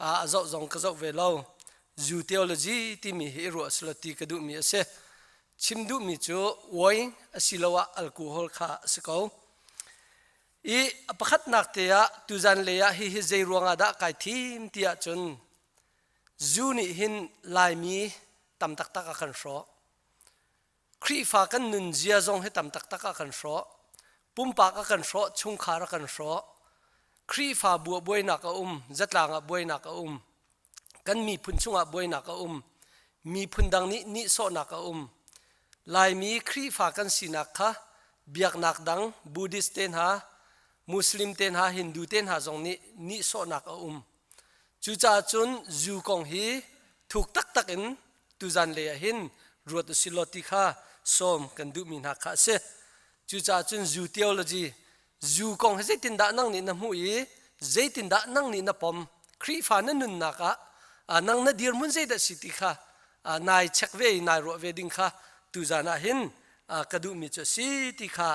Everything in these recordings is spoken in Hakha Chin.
A zoh zong ka zoh ve lo. Zu theology timi hi i ruah selaw ti ka duhmi a si. Chim duhmi cu wine asiloah alcohol kha a si ko. I a pakhatnak te ah tuzan lei ah hihi zei ruangah dah kai thim ti ahcun zu nih hin Laimi tam taktak a kan hrawh. Khrihfa kan nunzia zong hi tam taktak a kan hrawh. Pumpak a kan hrawh, chungkhar a kan hrawh. Khrihfa bu ah buainak a um, zatlang ah buainak a um. Kan miphun chungah buainak a um. Miphun dang nih nihsawhnak a um. Laimi Khrihfa kan sinak kha biaknak dang Buddhist te hna, Muslim te hna, Hindu te hna zong nih nihsawhnak a um. Cucaah cun zu kong hi thuk taktak in tuzan lei ah hin ruat u silaw ti kha sawm kan duhmi hna kha a si. Cucaah cun zu theology, zu kong hi zeitindah nang nih na hmuh i zeitindah nang nih na pom? Khrihfa na nunnak ah nang na dirhmun zeidah si ti kha nai check ve i nai ruah ve ding kha tuzan ah hin ka duhmi cu a si ti kha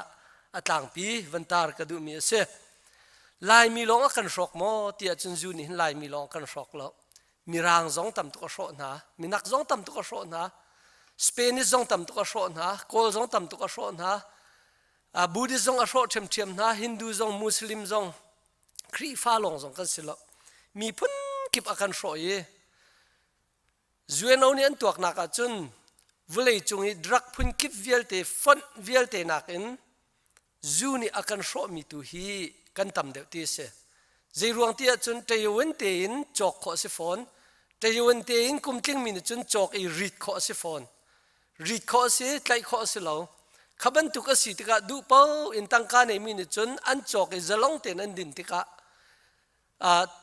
a tlangpi van tar ka duhmi a si. Laimi lawng a kan hrawk maw tiah cun zu nih hin Laimi lawng a kan hrawk lo. Mirang zong tam tuk a hrawh hna, minak zong tam tuk a hrawh hna, Spanish zong tam tuk a hrawh hna, Kawl zong tam tuk a hrawh hna, Buddhist zong a hrawh ṭhiamṭhiam hna, Hindu zong, Muslim zong, Khrihfa lawng zong kan si lo. Miphun kip a kan hrawh i UNO nih an tuaknak ahcun vawlei cung i drug phun kip vialte fonh vialte nakin zu nih a kan hrawhmi tu hi kan tam deuh ti a si. Zeiruang ti ahcun ṭayuan tein cawk khawh a si fawn. Ṭayuan tein kum tlingmi nih cun cawk i rit khawh a si fawn. Rit khawh a si, tlaih khawh a si lo. Kha bantuk a si tikah duh paoh in tangka neimi nih cun an cawk i zalong tein an din tikah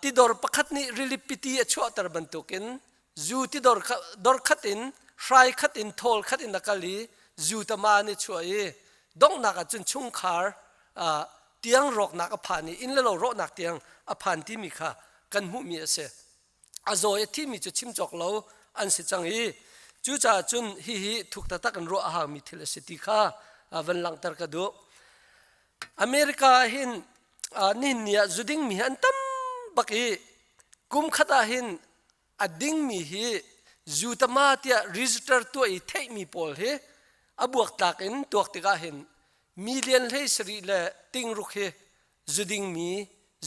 tidor pakhat nih rili piti a chuahter bantukin zu tidor dor khat in hrai khat in thawl khat in a kal i zu tama an i chuah i donghnak ah cun chungkhar tiang rawknak a phan i inn le lo rawhnak tiang a phan timi kha kan hmuhmi a si. A zaw i a thimi cu chim cawk lo an si cang i cucaah cun hihi thuk taktak in ruah a haumi thil a si ti kha van langhter ka duh. America ah hin nihin ni ah zu dingmi hi an tam bak i kum khat ah hin a dingmi hi zu tama tiah register tuah i theihmi pawl hi a buaktlak in tuak tikah hin million hlei sarih le ting ruk hi zu dingmi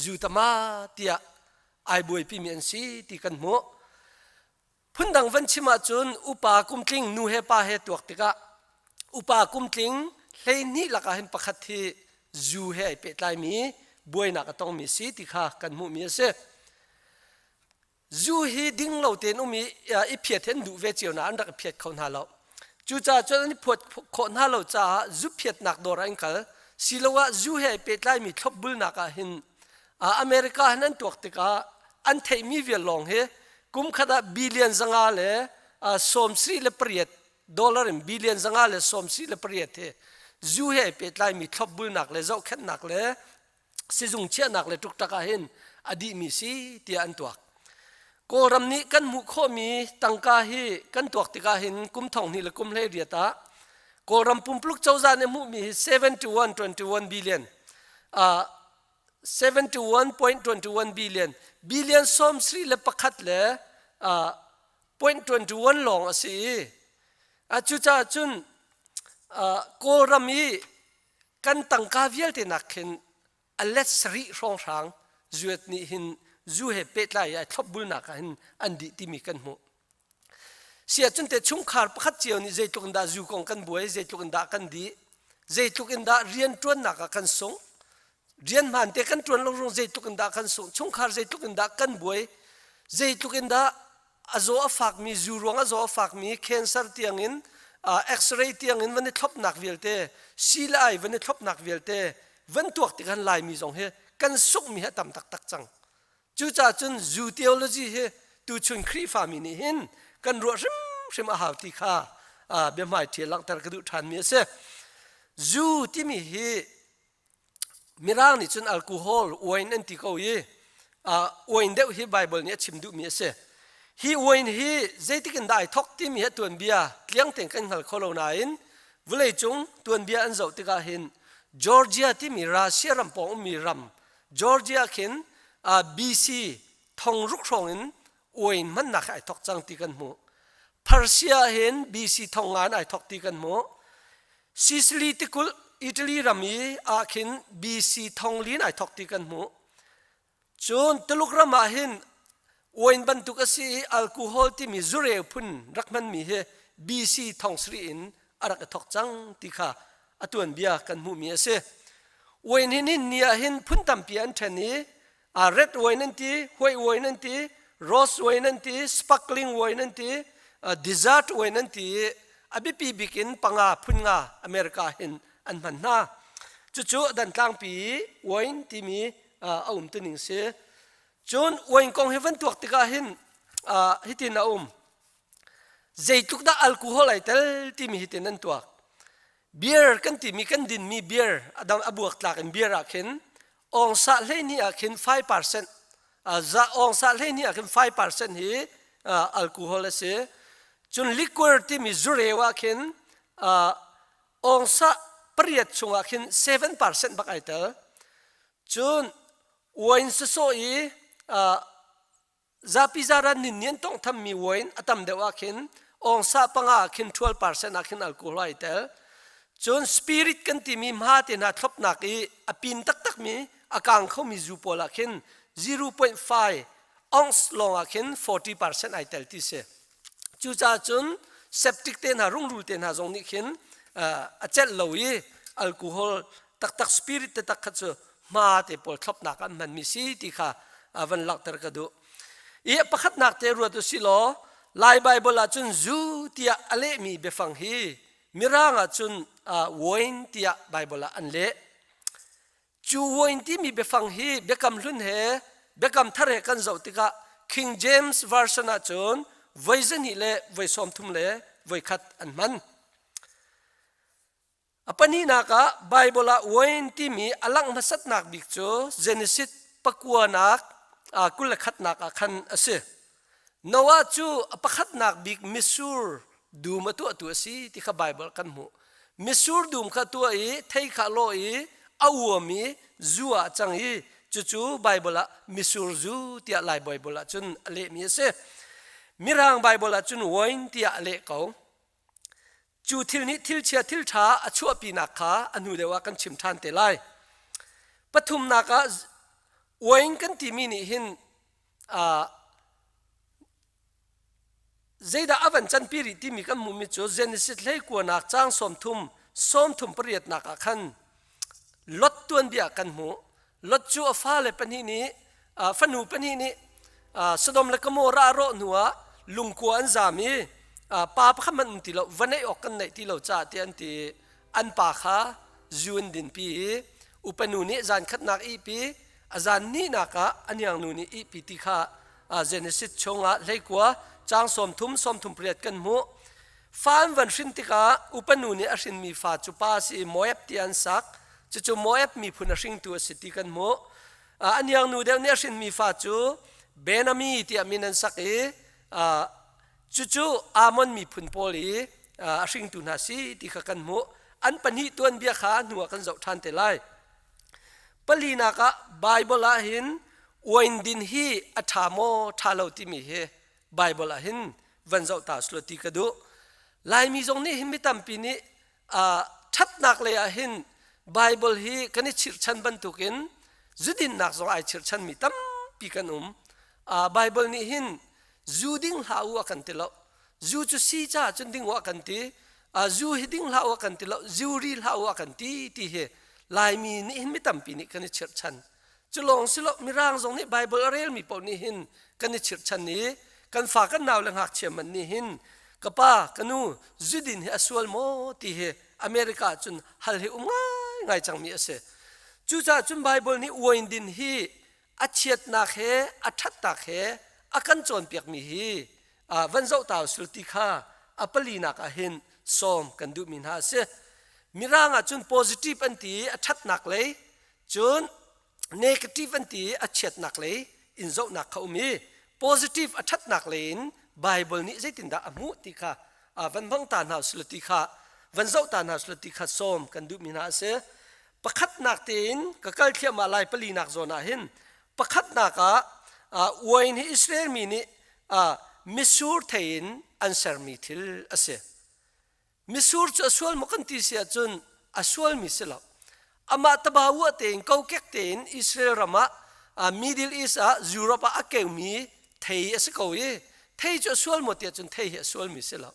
zu tama tiah ai buaipimi an si ti kan hmuh. Phundang van chim ahcun upa kumtling nu he pa he tuak tikah upa kumtling 12 lakah hin pakhat hi zu he ai pehtlaimi buainak a tongmi si ti kha kan hmuhmi a si. Zu hi ding lo tein um i i phiat hi an duh ve cio na an rak i phiat kho hna lo. Cucaah cun an i phuat khawh hna lo caah zu phiatnak dawr ah an kal. Siloah zu he ai pehtlaimi thlopbulnak ah hin America hin an tuak tikah an theihmi vial lawng hi kum khat ah billion 500 le 78 dollar in billion 578 hi zu he pehtlaimi thlopbulnak le zohkhenhnak le sizung chiahnak le ṭukṭak ah hin a dihmi si tiah an tuak. Kawlram nih kan hmuh khawhmi tangka hi kan tuak tikah hin kum thong hnih le kum 18 ah Kawlram pumpuluk cozah nih hmuhmi hi 71.21 billion 71.21 billion billion 71 le 0.21 lawng a si i cucaah cun Kawlram i kan tangka vialte nak khin a let sarih hrawnghrang zuat nih hin zu he pehtlai ai thlopbulnak ah hin an dih timi kan hmuh. Siah cun te chungkhar pakhat cio nih zeitluk in dah zu kong kan buai, zeitluk in dah kan dih, zeitluk in dah rian ṭuannak ah kan sung, rian hmaan te kan ṭuan lo rung zeitluk in dah kan sung, chungkhar zeitluk in dah kan buai, zeitluk in dah a zaw a fakmi zu ruang a zaw a fakmi cancer tiangin x-ray tiangin van i thlopnak vialte si le ai van i thlopnak vialte van tuak tik han Laimi zong hi kan sunghmi hi a tam taktak cang. Cucaah cun zu theology hi tuchun Khrihfami nih hin kan ruah hrimhrim a hau ti kha biahmai ṭhial langhter ka duh ṭhanmi a si. Zu timi hi Mirang nih cun alcohol wine an ti ko i wine deuh hi Bible nih a chim duhmi a si. Hi wine hi zeitik in dah ai thawk timi hi tuanbia tliang tein kan hngal kho lo nain vawleicung tuanbia an zoh tikah hin Georgia timi Russia ram pawng ummi ram Georgia khin BC Thong ruk hrawng in wine hmannak hi ai thok cang ti kan hmuh. Persia hin BC thong nga in ai thok ti kan hmuh. Sicily tikulh Italy ram i ah khin BC thong li in ai thok ti kan hmuh. Cun Tuluk ram ah hin wine bantuk a si i alcohol timi zureu phun rak hmanmi hi BC thong sarih in a rak i thok cang ti kha a tuanbia kan hmuhmi a si. Wine hi nihin ni ah hin phun tampi an ṭhen i red wine an ti, white wine an ti, rose wine an ti, sparkling wine an ti, dessert wine an ti i a biapi bik in panga phun nga America hin an hman hna. Cucu dan tlangpi wine timi a um tuning si. Cun wine kong hi van tuak tikah hin hitin a um. Zeitluk dah alcohol ai tel timi hitin an tuak. Beer kan timi kan dinmi beer adang a buak tlak in beer ah khin ong sa 12 ah khin 5% za ong sa 12 ah khin 5% hi alcohol a si. Cun liquor timi zureu ah khin ong sa pariat chungah khin 7% bak ai tel. Cun wine sawsawh i zapi zaran nin nih an tawnghthammi wine a tam deuh ah khin awngsa panga ah khin 12% ah khin alcohol ai tel. Cun spirit kan timi hma te hna thlopnak i a pin taktakmi a kang khomi zu pawl ah khin 0.5 ounce lawng ah khin 40% ai tel ti si. Cucaah cun septic te hna rungrul te hna zong nih khin a celh lo i alcohol taktak spirit te tak kha cu hma te pawl thlopnak an hmanmi si ti kha van langhter ka duh. I pakhatnak te ruat u si law Lai Bible ah cun zu tiah a lehmi biafang hi Mirang ah cun wine tiah Bible ah an leh. Cu wine timi biafang hi Biakam Hlun he Biakam Thar he kan zoh tikah King James Version ahcun voi zahnih le voi 30 le voi khat an hman. A pahnihnak ah Bible ah wine timi a langh hmasatnak bik cu Genesis pakuanak 21nak ah khan a si. Noah cu a pakhatnak bik mitsur dum a tuahtu a si ti kha Baibal kan hmuh. Mitsur dum kha tuah i thei kha lawh i a uam i zu ah a cang i cucu Baibal ah mitsur zu tiah Lai Baibal ah cun a lehmi a si. Mirang Baibal ah cun wine tiah a leh ko. Cu thil nih thilchia thilṭha a chuahpinak kha a hnu deuh ah kan chim ṭhan te lai. Pathumnak ah wine kan timi nih hin Zeidah a van canpi rih timi kan hmuhmi cu Genesis hleikuanak caang 30 38 nak ah khan Lot tuanbia kan hmuh. Lot cu a fale pahnih nih fanu pahnih nih Sodom le Gomorrah a rawh hnuah lungkua an zam i pa pakhat hmanh um ti lo va neih awk kan neih ti lo caah tiah an ti an pa kha zu an dinpi i upanu nih zan khatnak ihpi a zan hnihnak ah a hniangnu nih ihpi ti kha Genesis chungah hleikua caang 30 38 kan hmuh. Fa an van hrin tikah upanu nih a hrinmi fa cu pa a si i Moab ti an sak. Cucu Moab miphun a hringtu a si ti kan hmuh. A hniangnu deuh nih a hrinmi fa cu Benami tiah min an sak i Cucu Ammon miphun pawl i a hringtu hna si ti kha kan hmuh. An pahnih tuanbia kha hnu ah kan zoh ṭhan te lai. Palinak ah Baibal ah hin wine din hi a ṭha maw ṭha lo timi hi Baibal ah hin van zoh ta selaw ti ka duh. Laimi zong nih hin mi tampi nih ṭhatnak lei ah hin Baibal hi kan i chirhchan bantukin zudinnak zong ai chirhchanmi tampi kan um. Baibal nih hin zu ding hlah u a kan ti lo. Zu cu si caah cun ding u a kan ti. Zu hi ding hlah u a kan ti lo. Zu ri hlah u a kan ti ti hi Laimi nih hin mi tampi nih kan i chirhchan. Cu lawng si lo Mirang zong nih Baibal a relmi paoh nih hin kan i chirhchan i kan fa kan nau le ngakchia man nih hin ka pa ka nu zudin hi a sual maw ti hi America ah cun hal hi um ngaingai cangmi a si. Cucaah cun Baibal nih wine din hi a chiatnak he a ṭhatnak he a kan cawnpiakmi hi van zoh ta usil ti kha a palinak ah hin sawm kan duhmi hna a si. Mirang ah cun positive an ti i a ṭhatnak lei Cun negative an ti i a chiatnak lei in zohnak kha um i positive a ṭhatnak lei in Bible nih zeitindah a hmuh ti kha van hmang ta hna usila ti kha van zoh ta hna usila ti kha sawm kan duhmi hna a si. Pakhatnak tein ka kal thliahmah lai palinak zawn ah hin pakhatnak ah Wine hi Israel mi nih mitsur thei in an sermi thil a si. Mitsur cu a sual maw kan ti si ahcun a sualmi si lo. Amah tabaua tein kokek tein Israel ram ah Middle East ah Europe ah a keumi thei a si ko i thei cu a sual maw ti ahcun thei hi a sualmi si lo.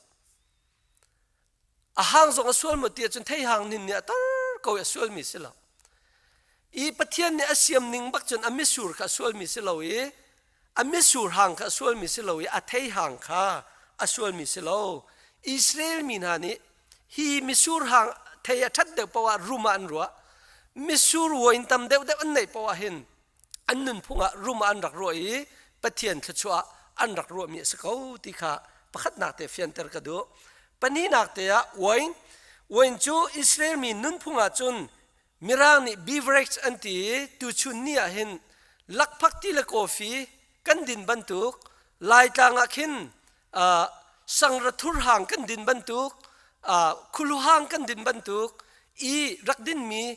A hang zong a sual maw ti ahcun thei hang nin nih a tar ko i a sualmi si lo. I Pathian nih a siam ning bak cun a mitsur kha a sualmi si lo i a mitsur hang kha a sualmi si lo i a thei hang kha a sualmi si lo. Israel mi hna nih hi mitsur hang thei a ṭhat deuh paoh ah rum ah an ruah. Mitsur wine tam deuhdeuh an neih paoh ah hin an nunphung ah rum ah an rak ruah i Pathian thluachuah an rak ruahmi a si ko ti kha pakhatnak te fianter ka duh. Pahnihnak te ah wine wine cu Israel mi nunphung ah cun Mirang nih beverage an ti i tuchun ni ah hin lakphak ti le coffee kan din bantuk Laitlang ah khin uh, sangrathur hang kan din bantuk uh, khulu hang kan din bantuk i rak dinmi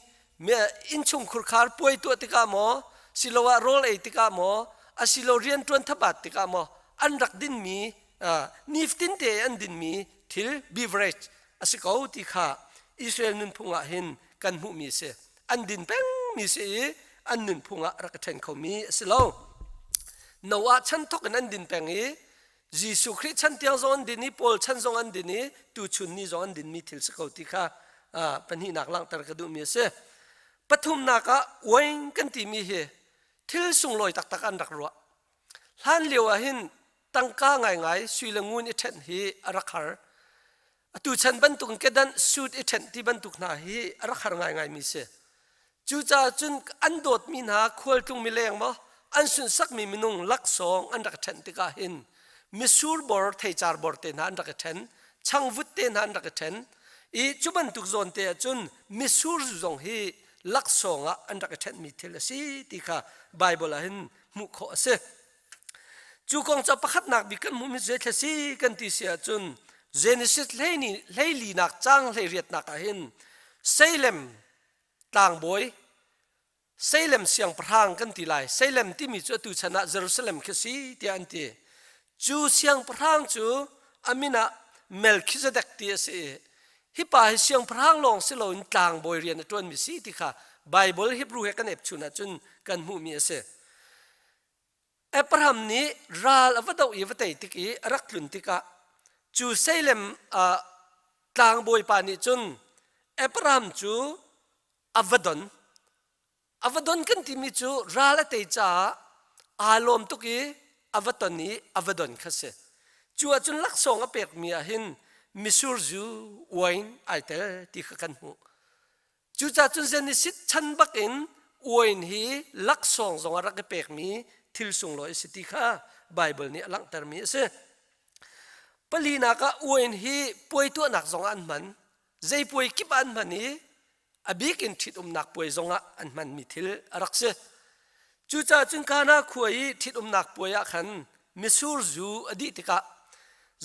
innchung khurkhar puai tuah tikah maw siloah rawl ei tikah maw asilo rian ṭuan thabat tikah maw an rak dinmi uh, nifatin te an dinmi thil beverage a si ko ti kha Israel nunphung ah hin kan hmuhmi a si. An din pengmi si i an nunphung ah rak i ṭhen khomi a si lo. Noah chan thawk in an din peng i Jesuh Khrih chan tiang zong an din i Paul chan zong an din i tuchun ni zong an dinmi thil si ko ti kha pahnihnak langhter ka duhmi a si. Pathumnak ah wine kan timi hi thil sunglawi taktak an rak ruah. Hlan lio ah hin tangka ngaingai sui le ngun i ṭhenh hi a rak har. Atu chan bantuk in kedan suit i ṭhenh ti bantuk hna hi a rak har ngaingaimi si. Cucaah cun an dawtmi hna khualtlung mileng maw an sunhsakmi minung laksawng an rak i ṭhenh tikah hin mitsur bor theicar bor te hna an rak i ṭhen, changvut te hna an rak i ṭhen i cu bantuk zawn te ah cun mitsur zu zong hi laksawng ah an rak i ṭhenhmi thil a si ti kha Baibal ah hin hmuh khawh a si. Cu kong cu pakhatnak bik kan hmuhmi cu si kan ti si ahcun Genesis hleilinak caang hleiriatnak ah hin Salem tlangbawi Salem siangpahrang kan ti lai Salem timi cu atu chan ah Jerusalem khi si tiah an ti cu siangpahrang cu a min ah Melchizedek ti a si i hi pa hi siangpahrang lawng si loin tlangbawi rian a ṭuanmi si ti kha Baibal Hebrew he kan epchun ahcun kan hmuhmi a si. Abraham nih ral a va doh i va tei tik i a rak tlun tikah cu Salem ah tlangbawi pa nih cun Abraham cu a va don. A va don kan timi cu ral a tei caah aa lawm tuk i a va ton i a va don kha si. Cu ahcun laksawng a pekmi ah hin mitsur zu wine ai tel ti kha kan hmuh. Cucaah cun Genesis chan bakin wine hi laksawng zong a rak i pekmi thil sunglawi a si ti kha Baibal nih a langhtermi a si. Palinak ah wine hi puai tuahnak zong ah an hman. Zei puai kip ah an hman i a bik in ṭhitumnak puai zong ah an hmanmi thil a rak si. Cucaah cun Kana khua i ṭhitumnak puai ah khan mitsur zu a dih tikah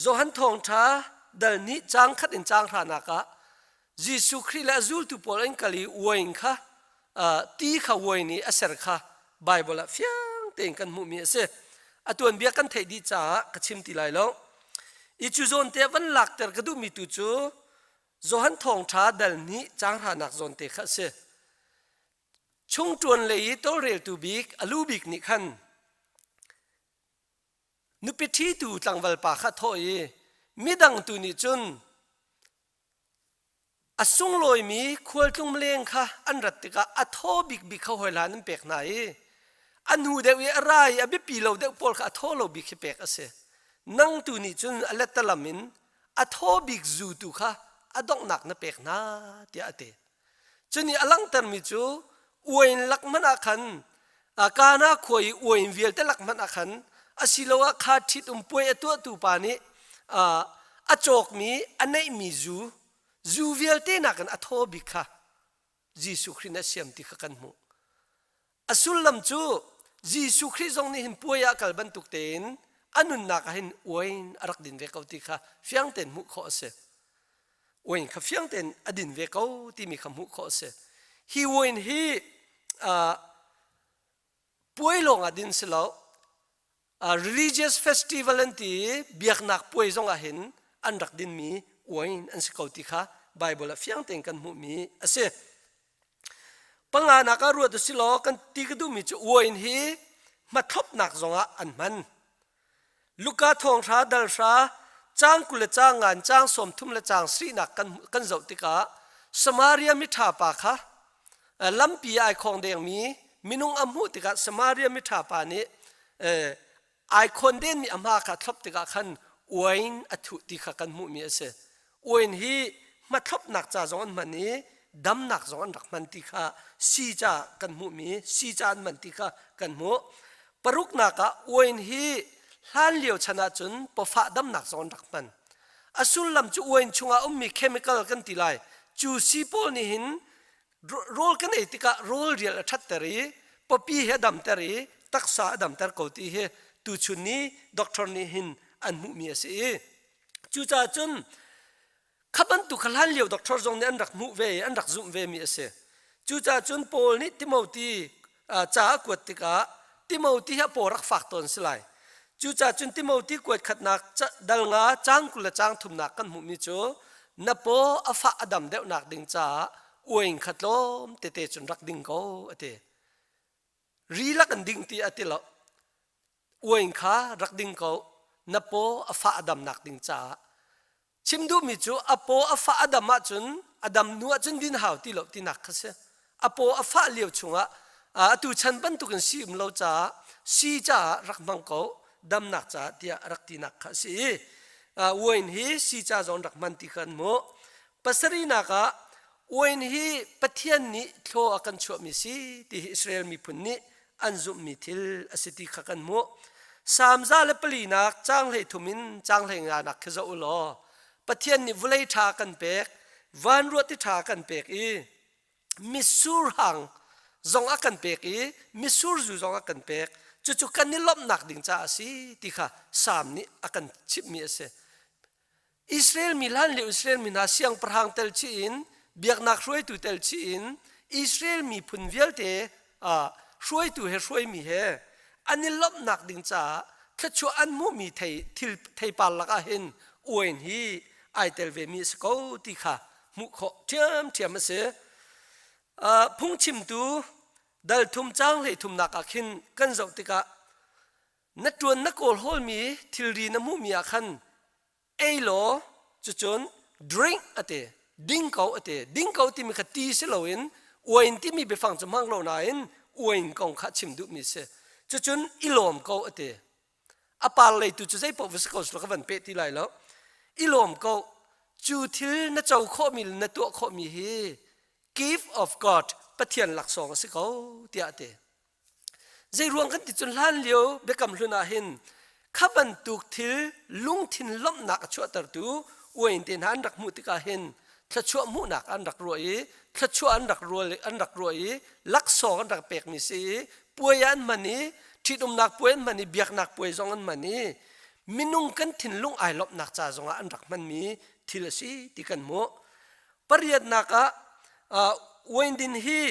Johan Thawngṭha dal nih caang khat in caang hranak ah Jesuh Khrih le a zultu pawl an kal i wine kha ti kha wine i a ser kha Baibal ah fiang tein kan hmuhmi a si. A tuanbia kan theih dih caah ka chim ti lai lo. I cu zawn te van lakter ka duhmi tu cu Johan Thawngṭha dal hnih caang hranak zawn te kha a si. Chungṭuan lei i tawlreltu bik a lu bik nih khan nupi ṭhitu tlangval pa kha thawh i midang tu nih cun A sunglawimi khualtlung leng kha an rat tikah a thaw bikbik kha hawihlan an pek hna i a hnu deuh i a ra i a biapi lo deuh pawl kha a thaw lo bik khi pek a si. Nang tu nih cun a lettalam in a thaw bik zu tu kha a donghnak na pek hna tiah a ti. Cunih a langhtermi cu uain lak hmanh ah khan Kana khua i uain vialte lak hmanh ah khan asiloah kha ṭhitum puai a tuahtu pa nih a cawkmi a neihmi zu zu vialte nakin a thaw bik kha Jesuh Khrih nih a siam ti kha kan hmuh. A sullam cu Jesuh Khrih zong nih hin puai ah kal bantuk tein a nunnak ah hin uain a rak din ve ko ti kha fiang tein hmuh khawh a si. Uain kha fiang tein a din ve ko timi kha hmuh khawh a si. Hi uain hi uh, puai lawng ah din si lo. Religious festival an ti i biaknak puai zong ah hin an rak dinmi wine an si ko ti kha Bible ah fiang tein kan hmuhmi a si. Panganak ah ruat u si law kan ti ka duhmi cu wine hi hmathlopnak zongah an hman. Luka thawng-hra dal hra caang 20 le caang ngan caang 30 le caang sarihnak kan kan zoh tikah Samaria miṭha pa kha lampi ai khawng dengmi minung a hmuh tikah Samaria miṭha pa nih ai khawn denmi a hma kha thlop tikah khan uain a thuh ti kha kan hmuhmi a si. Uain hi hmathlopnak ca zong an hman i damnak zong an rak hman ti kha si ca kan hmuhmi si ca an hman ti kha kan hmuh. Paruknak ah uain hi hlan lio chan ahcun pawfah damnak zong an rak hman. A sullam cu uain chungah ummi chemical kan ti lai. Cu si pawl nih hin rawl kan ei tikah rawl rial a ṭhatter i pawpi he a damter i taksa a damter ko ti hi tuchun ni doctor nih hin an hmuhmi a si i cucaah cun kha bantuk kha hlan lio doctor zong nih an rak hmuh ve i an rak zumh ve mi a si. Cucaah cun Paul nih Timothy ca a kuat tikah Timothy hi a paw rak fak tawn si lai. Cucaah cun Timothy kuat khatnak dal nga caang 20 le caang thumnak kan hmuhmi cu na paw a fah a dam deuhnak ding caah uaing kha tlawm tete cun rak ding ko a ti. Ri lak in ding ti a ti lo. Uaing kha rak ding ko na paw a fah a damnak ding caah Chim duhmi cu a paw a fah a dam ahcun a dam hnu ahcun din hau ti lo tinak kha si. A paw a fah lio chungah atu chan bantukin si um lo caah si caah rak hmang ko damnak caah tiah a rak tinak kha a si i wine hi si ca zong rak hman ti kha an hmuh. Pasarihnak ah wine hi Pathian nih thlaw a kan chuahmi si ti hi Israel miphun nih an zumhmi thil a si ti kha kan hmuh. Salm 104nak caang 13 in caang 15nak khi zoh u law Pathian nih vawlei ṭha kan pek, van ruahti ṭha kan pek i mitsur hang zong a kan pek i mitsur zu zong a kan pek. Cucu kan i lawmhnak ding caah a si ti kha Salm nih a kan chimhmi a si. Israel mi hlanlio Israel mi hna siangpahrang tel chih in biaknak hruaitu tel chih in Israel miphun vialte hruaitu he hruaimi he an i lawmhnak ding caah thluachuah an hmuhmi thei thil theipar lakah hin uain hi ai tel vemi a si ko ti kha hmuh khawh ṭhiamṭhiam a si. Phungchimtu dal thum caang hlei thumnak ah khin kan zoh tikah Na ṭuan na kawl hawlmi thilri na hmuhmi ah khan ei law cucun drink a ti ding ko a ti ding ko timi kha ti si loin uain timi biafang cu hmang lo nain uain kong kha chim duhmi si cucun i lawm ko a ti a par lei tu cu zei paoh va si ko selaw ka van peh ti lai lo i lawm ko cu thil na co khawhmi le na tuah khawhmi hi gift of God Pathian laksawng a si ko tiah a ti Zeiruang kan ti cun hlan lio biakam hlun ah hin kha bantuk thil lungthin lawmhnak a chuahtertu uain te hna an rak hmuh tikah hin thluachuah hmuhnak an rak ruah i thluachuah an rak rual an rak ruah i laksawng an rak pekmi si i puai ah an hman i ṭhitumnak puai an hman i biaknak puai zong an hman i minung kan thinlung ai lawmhnak ca zongah an rak hmanmi thil a si ti kan hmuh. Pariatnak ah uain din hi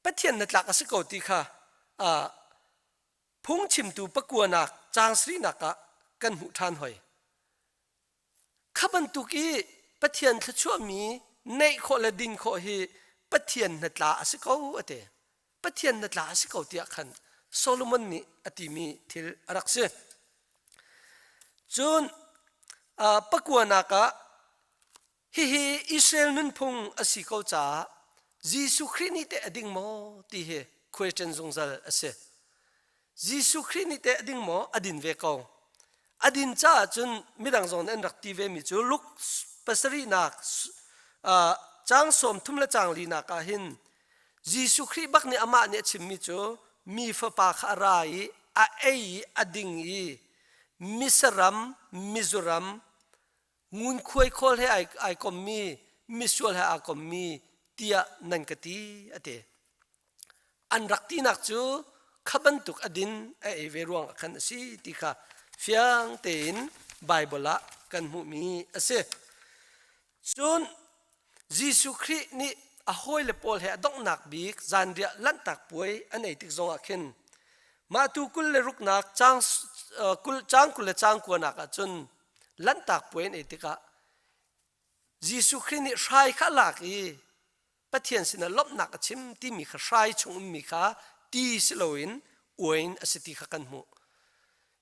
Pathian na tlak a si ko ti kha phungchimtu pakuanak caang sarihnak ah kan hmuh ṭhan hoi. Kha bantuk i Pathian thluachuahmi neih khawh le din khawh hi Pathian hnatla a si ko a ti. Pathian hnatla a si ko tiah khan Solomon nih a timi thil a rak si. Cun pakuanak ah Hihi Israel nunphung a si ko caah Jesuh Khrih nih teh a ding maw ti hi question zungzal a si. Jesuh Khrih nih teh a ding maw? A din ve ko. A din caah cun midang zong nih an rak ti ve mi cu Luke pasarihnak caang 30 le caang linak ah hin Jesuh Khrih bak nih amah nih a chimmi cu mi fapa kha a ra i a ei i a ding i misaram mizuram ngunkhuai khawl he ai kommi misual he aa kommi tiah nan ka ti a ti an rak tinak cu kha bantuk a din a ei ve ruang ah khan a si ti kha fiang tein Bible ah kan hmuhmi a si cun Jesuh Khrih nih a hawile pawl he a donghnak bik zanriah lanhtak puai an ei tik zongah khin mah tu 26nak caang caang 20 le caang kuanak ah cun lanhtak puai an ei tikah Jesuh Khrih nih hrai kha a lak i Pathian sinah lawmhnak a chim timi kha hrai chung ummi kha ti si loin uain a si ti kha kan hmuh.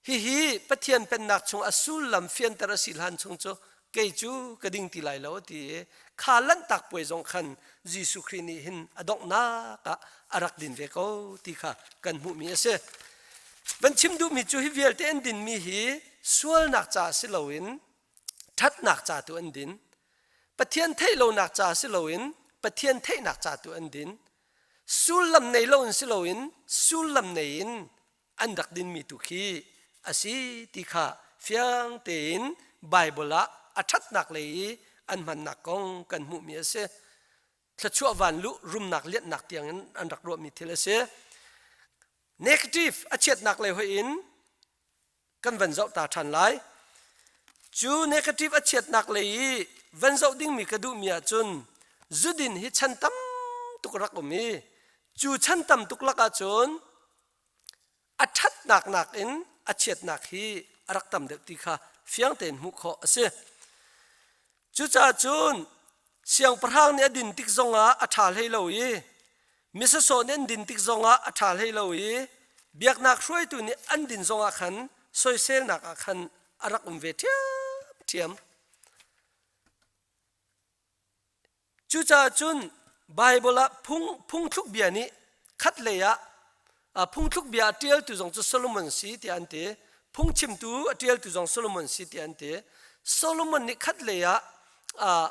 Hihi Pathian pennak chung a sullam fianter a si hlan chung cu kei cu ka ding ti lai lo a ti i kha lanhtak puai zong khan Jesuh Khrih nih hin a donghnak ah a rak din ve ko ti kha kan hmuhmi a si. Van chim duhmi cu hi vialte an dinmi hi sualnak caah si loin ṭhatnak ca tu an din. Pathian theih lonak ca si loin Pathian theihnak ca tu an din. Sullam nei loin si loin sullam nei in an rak dinmi tu khi a si ti kha fiang tein Baibal ah a ṭhatnak lei i an hmannak kong kan hmuhmi a si. Thluachuah vanluh rumnak lianhnak tiangin an rak ruahmi thil a si. Negative a chiatnak lei hoih in kan van zoh ta ṭhan lai. Cu negative a chiatnak lei i van zoh dingmi ka duhmi ahcun zudin hi chan tam tuk rak um i cu chan tam tuk lak ahcun a ṭhatnak nakin a chiatnak hi a rak tam deuh ti kha fiang tein hmuh khawh a si. Cucaah cun siangpahrang nih a din tik zongah a ṭha hlei lo i misasawh nih an din tik zongah a ṭha hlei lo i biaknak hruaitu nih an din zongah khan soiselnak ah khan a rak um ve ṭhiamṭhiam. Cucaah cun Baibal ah phung phungthluk bia nih khatlei ah phungthluk bia a ṭialtu zong cu Solomon si tiah an ti. Phungchimtu a ṭialtu zong Solomon si tiah an ti. Solomon nih khatlei ah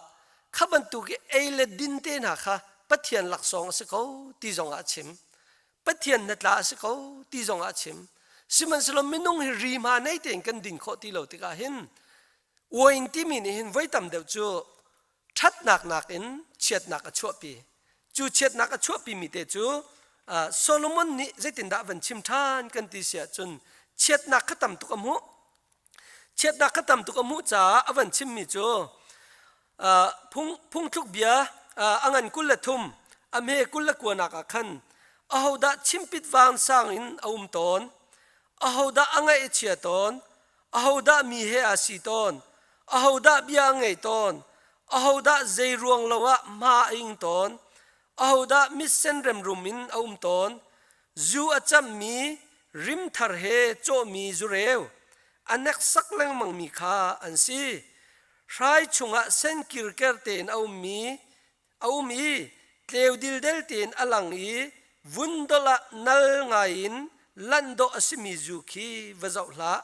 kha bantuk i ei le din te hna kha Pathian laksawng a si ko ti zongah a chim. Pathian hnatla a si ko ti zongah a chim. Sihmanhsehlaw minung hi ri hma nei tein kan din khawh ti lo tikah hin uain timi nih hin voi tam deuh cu ṭhatnak nakin chiatnak a chuahpi. Cu chiatnak a chuahpimi te cu Solomon nih zeitindah van chim ṭhan kan ti si ahcun chiatnak kha tam tuk a hmuh. Chiatnak kha tam tuk a hmuh caah a van chimmi cu phung, phungthluk bia a ngan 23 a hme 29 nak ah khan ahodah chimpit vansang in a um tawn ahodah a ngaih a chia tawn Ahodah mi he aa si tawn? Ahodah bia a ngei tawn? Ahodah zei ruang lo ah hma a ing tawn? Ahodah mitsen remrum in a um tawn? Zu a cammi rimthar he cawhmi zureu a hneksak lengmangmi kha an si. Hrai chungah sen kirker tein a ummi a um i tleu dildel tein a lang i vundol ah nal ngai in lanh dawh a simi zu khi va zoh hlah.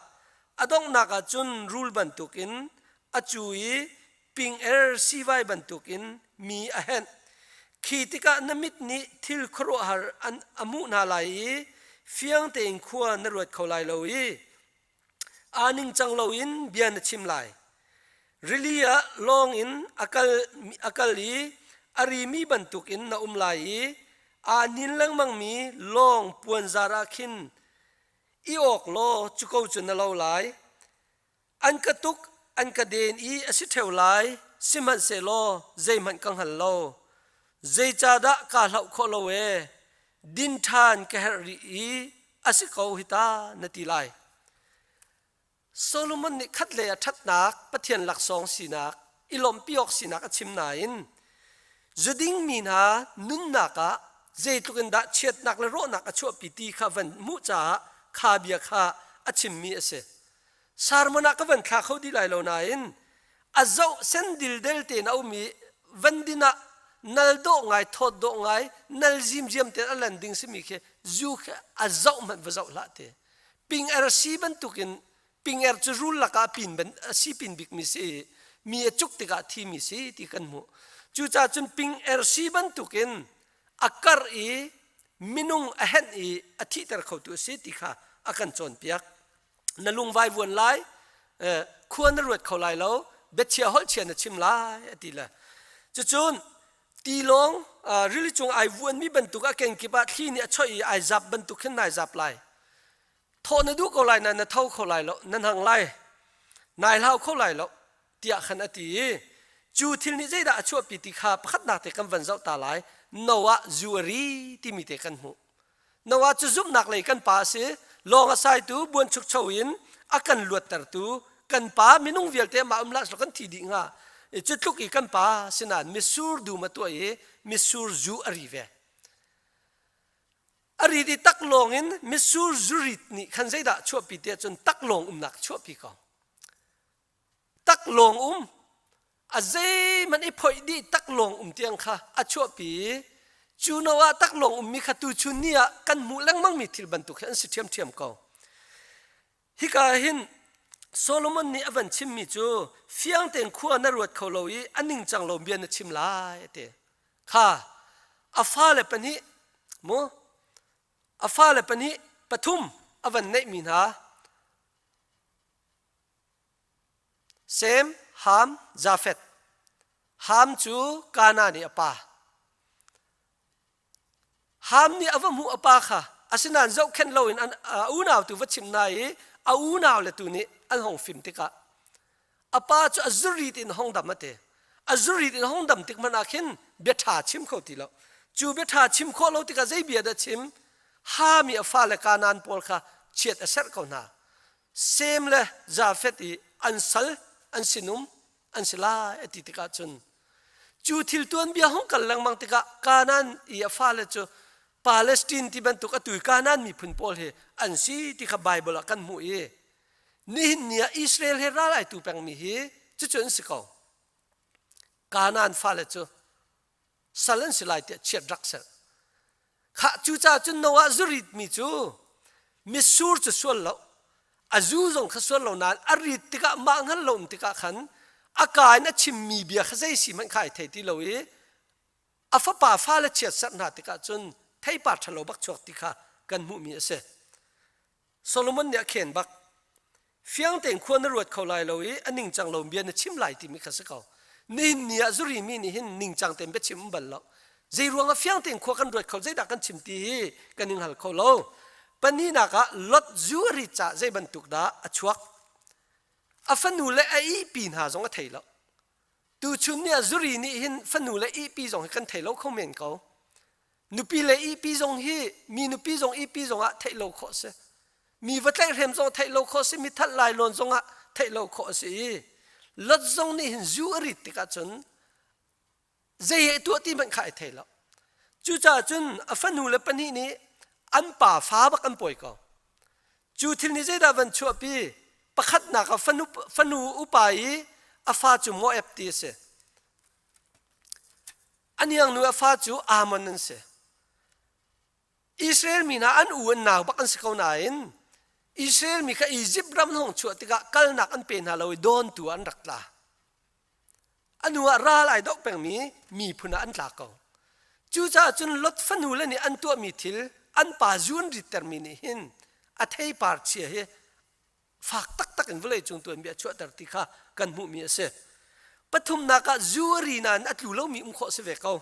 A donghnak ah cun rul bantukin a cu i ping-er siivai bantukin mi a henh. Khi tikah na mit nih thil khuaruahhar an a hmuh hna lai i fiang tein khua na ruat kho lai lo i Aa ningcang loin bia na chim lai. Rili ah lawng in a kal, a kal i a rimi bantukin na um lai i aa hnin lengmangmi lawng puanzar ah khin i awk law cu ko cu na lo lai. An ka tuk, an ka den i a si ṭheo lai, sihmanhsehlaw zeihmanh ka hngal lo. Zeicahdah kaa hlauh khawh lo ee? Din ṭhan ka herh rih i a si ko hi ta na ti lai. Solomon nih khatlei ah ṭhatnak Pathian laksawng sinak i lawmhpi awk sinak a chim nain zuding mi hna nunnak ah zeitluk in dah chiatnak le rawhnak a chuahpi ti kha van hmuh caah kha bia kha a chimmi a si. Sermon ah ka van thla kho dih lai lo nain a zoh sen dildel tein a um i van din ah nal dawh ngai thawt dawh ngai nal zimziam tein a lan ding simi khi zu khi a zoh hmanh va zoh hlah te ping er si bantukin ping er cu rul lakah pin ban a si pin bikmi si mi a cuk tikah thimi si ti kan hmuh cucaah cun ping er si bantukin a kar i minung a henh i a thihter khotu a si ti kha a kan cawnpiak na lung vai vuan lai khua na ruat kho lai lo biachia holh chia na chim lai a ti le cucun tilawng rili cung ai vuanmi bantuk a kenkip ah thli nih a choih i ai zap bantuk khin nai zap lai thawh na duh ko lai na na tho kho lai lo na hang lai nai hlau kho lai lo tiah khan a ti i Cu thil nih zeidah a chuahpi ti kha pakhatnak te kan van zoh ta lai. Noah zu a ri timi te kan hmuh. Noah cu zumhnak lei kan pa a si. Lawng a saitu buanchukcho in a kan luattertu kan pa minung vialte mah um hlah kan thi dih hnga. Cu tluk i kan pa sinain mitsur dum a tuah i mitsur zu a ri ve. A rit i taklawng in mitsur zurit nih khan zeidah chuahpi tiah cun taklawng umnak chuahpi ko. Taklawng um a zeihmanh i phoih dih taklawng um tiang kha a chuahpi i cu no ah taklawng ummi kha tuchun ni ah kan hmuh lengmangmi thil bantuk hi an si ṭhiamṭhiam ko. Hika hin Solomon nih a van chimmi cu fiang tein khua na ruat kho lo i a ningcang lo bia na chim lai a ti. Kha a fale pahnih mu a fale pahnih pathum a van neihmi hna Sem, Ham, Jafeth. Ham cu Kanaan i a pa. Ham nih a va hmuh a pa kha asinain zohkhenh loin an a unau tu va chimh hna i a unau le tu nih an hong fim tikah a pa cu a zurit in hong dam a ti. A zurit in hong dam tik hmanh ah khin bia ṭha chim kho ti lo. Cu bia ṭha chim khawh lo tikah zei bia dah chim? Ham i a fale Kanaan pawl kha chiat a serh ko hna. Sem le Jafeth i an sal an sinum an si lai a ti tikah cun cu thil tuanbia hung kal lengmang tikah Kanaan i a fale cu Palestine ti bantuk atu i Kanaan miphun pawl hi an si ti kha Bible ah kan hmuh i nihin ni ah Israel he ral ai tu pengmi hi cucu an si ko. Kanaan fale cu sal an si lai tiah chiat rak serh. Khah cucaah cun Noah zurit mi cu mitsur cu sual lo a zu zong kha sual lo nain a rit tikah mah hngal lo um tikah khan a ka in a chimmi bia kha zei si hmanh kha ai thei ti lo i a fapa fale chiat serh hna tikah cun theipar ṭhalo bak chuak ti kha kan hmuhmi a si. Solomon nih a khen bak. Fiang tein khua na ruat kho lai lo i a ningcang lo bia na chim lai timi kha si ko. Nihin ni ah zuri mi nih hin ningcang tein biachim um bal lo. Zei ruangah fiang tein khua kan ruat kho zeidah kan chim ti hi kan in hal kho lo. Pahnihnak ah Lot zu a rit caah zei bantuk dah a chuak. A fanu le a ihpi hna zong a thei lo. Tuchun ni ah zuri nih hin fanu le ihpi zong hi kan thei lo kho men ko. Nupi le ihpi zong hi mi nupi zong ihpi zong ah theih lo khawh si. Mi va tlaihhrem zong theih lo khawh si, mi that lai lawn zong ah theih lo khawh a si i Lot zong nih hin zu a rit tikah cun zei he tuah ti hmanh kha ai thei lo. Cucaah cun a fanu le pahnih nih an pa fa bak an pawi ko. Cu thil nih zeidah van chuahpi? Pakhatnak ah fanu, fanu upa i a fa cu Moab ti a si. A niangnu a fa cu Ammon an si. Israel mi hna an u an nau bak an si ko nain Israel mi kha Izipt ram hong chuah tikah kalnak an pe hna lo i dawntu ah an rak tla. A nu ah ral ai doh pengmi miphun ah an tla ko. Cucaah cun Lot fanu le nih an tuahmi thil an pa zu an rittermi nih hin a theipar chia hi fak taktak in vawleicung tuanbia a chuahter ti kha kan hmuhmi a si. Pathumnak ah zu a ri nain a tlu lomi um khawh si ve ko.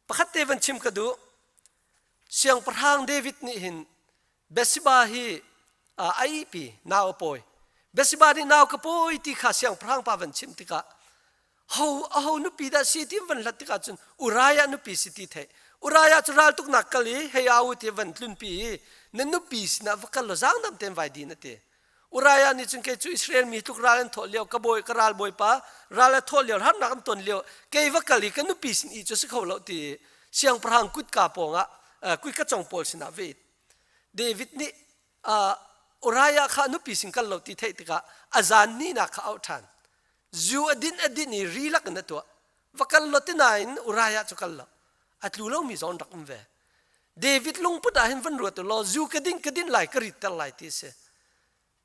Pakhat te van chim ka duh. Siangpahrang David nih hin Bathsheba hi a ihpi nau a pawi. Bathsheba nih nau ka pawi ti kha siangpahrang pa van chimh tikah ho aho nupi dah si ti van hlat tikah cun Uriah nupi si ti theih. Uriah cu raltuknak kal i hei au ti van tlunpi i na nupi sinah va kal law zaangdam tein vai din a ti. Uriah nih cun kei cu Israel mi tluk ral an thawh lio ka bawi ka ral bawipa ral a thawh lio harnak an ton lio kei va kal i ka nupi sin i cu si kho lo ti siangpahrang kutka pawngah kutka cong pawl sinah va it. David nih Uriah kha nupi sin kal lo ti theih tikah a zan nihnak kha auh ṭhan. Zu a din a din i ri lak in a tuah. Va kal lo tinain Uriah cu kal lo. A tlu lomi zong rak um ve. David lungput ah hin van ruat u law zu ka din ka din lai ka ritter lai ti a si.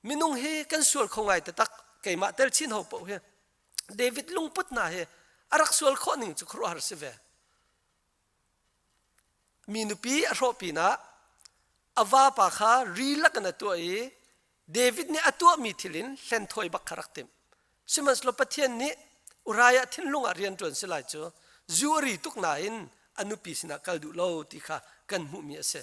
Minung hi kan sual kho ngai taktak keimah tel chin ho paoh hi. David lungput hna hi a rak sual khawh ning cu khuaruahhar si ve. Mi nupi a hrawh pinah a vapa kha ri lakin a tuah i David nih a tuahmi thil in hlenthawi bak kha rak timh. Sihmanhsehlaw Pathian nih Uriah thinlung ah rian ṭuan si lai cu zu a ri tuk nain a nupi sinah kal duh lo ti kha kan hmuhmi a si.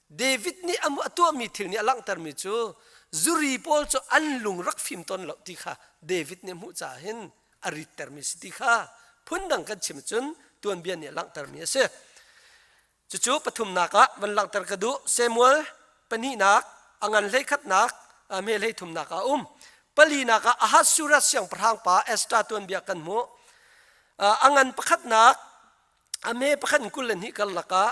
David nih a tuahmi thil nih a langhtermi cu zuri pawl cu an lung rak fim tawn lo ti kha David nih a hmuh caah hin. a rittermi si ti kha phundang kan chim cun tuanbia nih a langhtermi a si. Cucu pathumnak ah van langhter ka duh. Samuel pahnihnak, a ngan hleikhatnak, a hme hleithumnak ah a um. Palinak ah Ahasuerus siangpahrang pa Esther tuanbia kan hmuh. A ngan pakhatnak, a hme pakhat in 22 karlak ah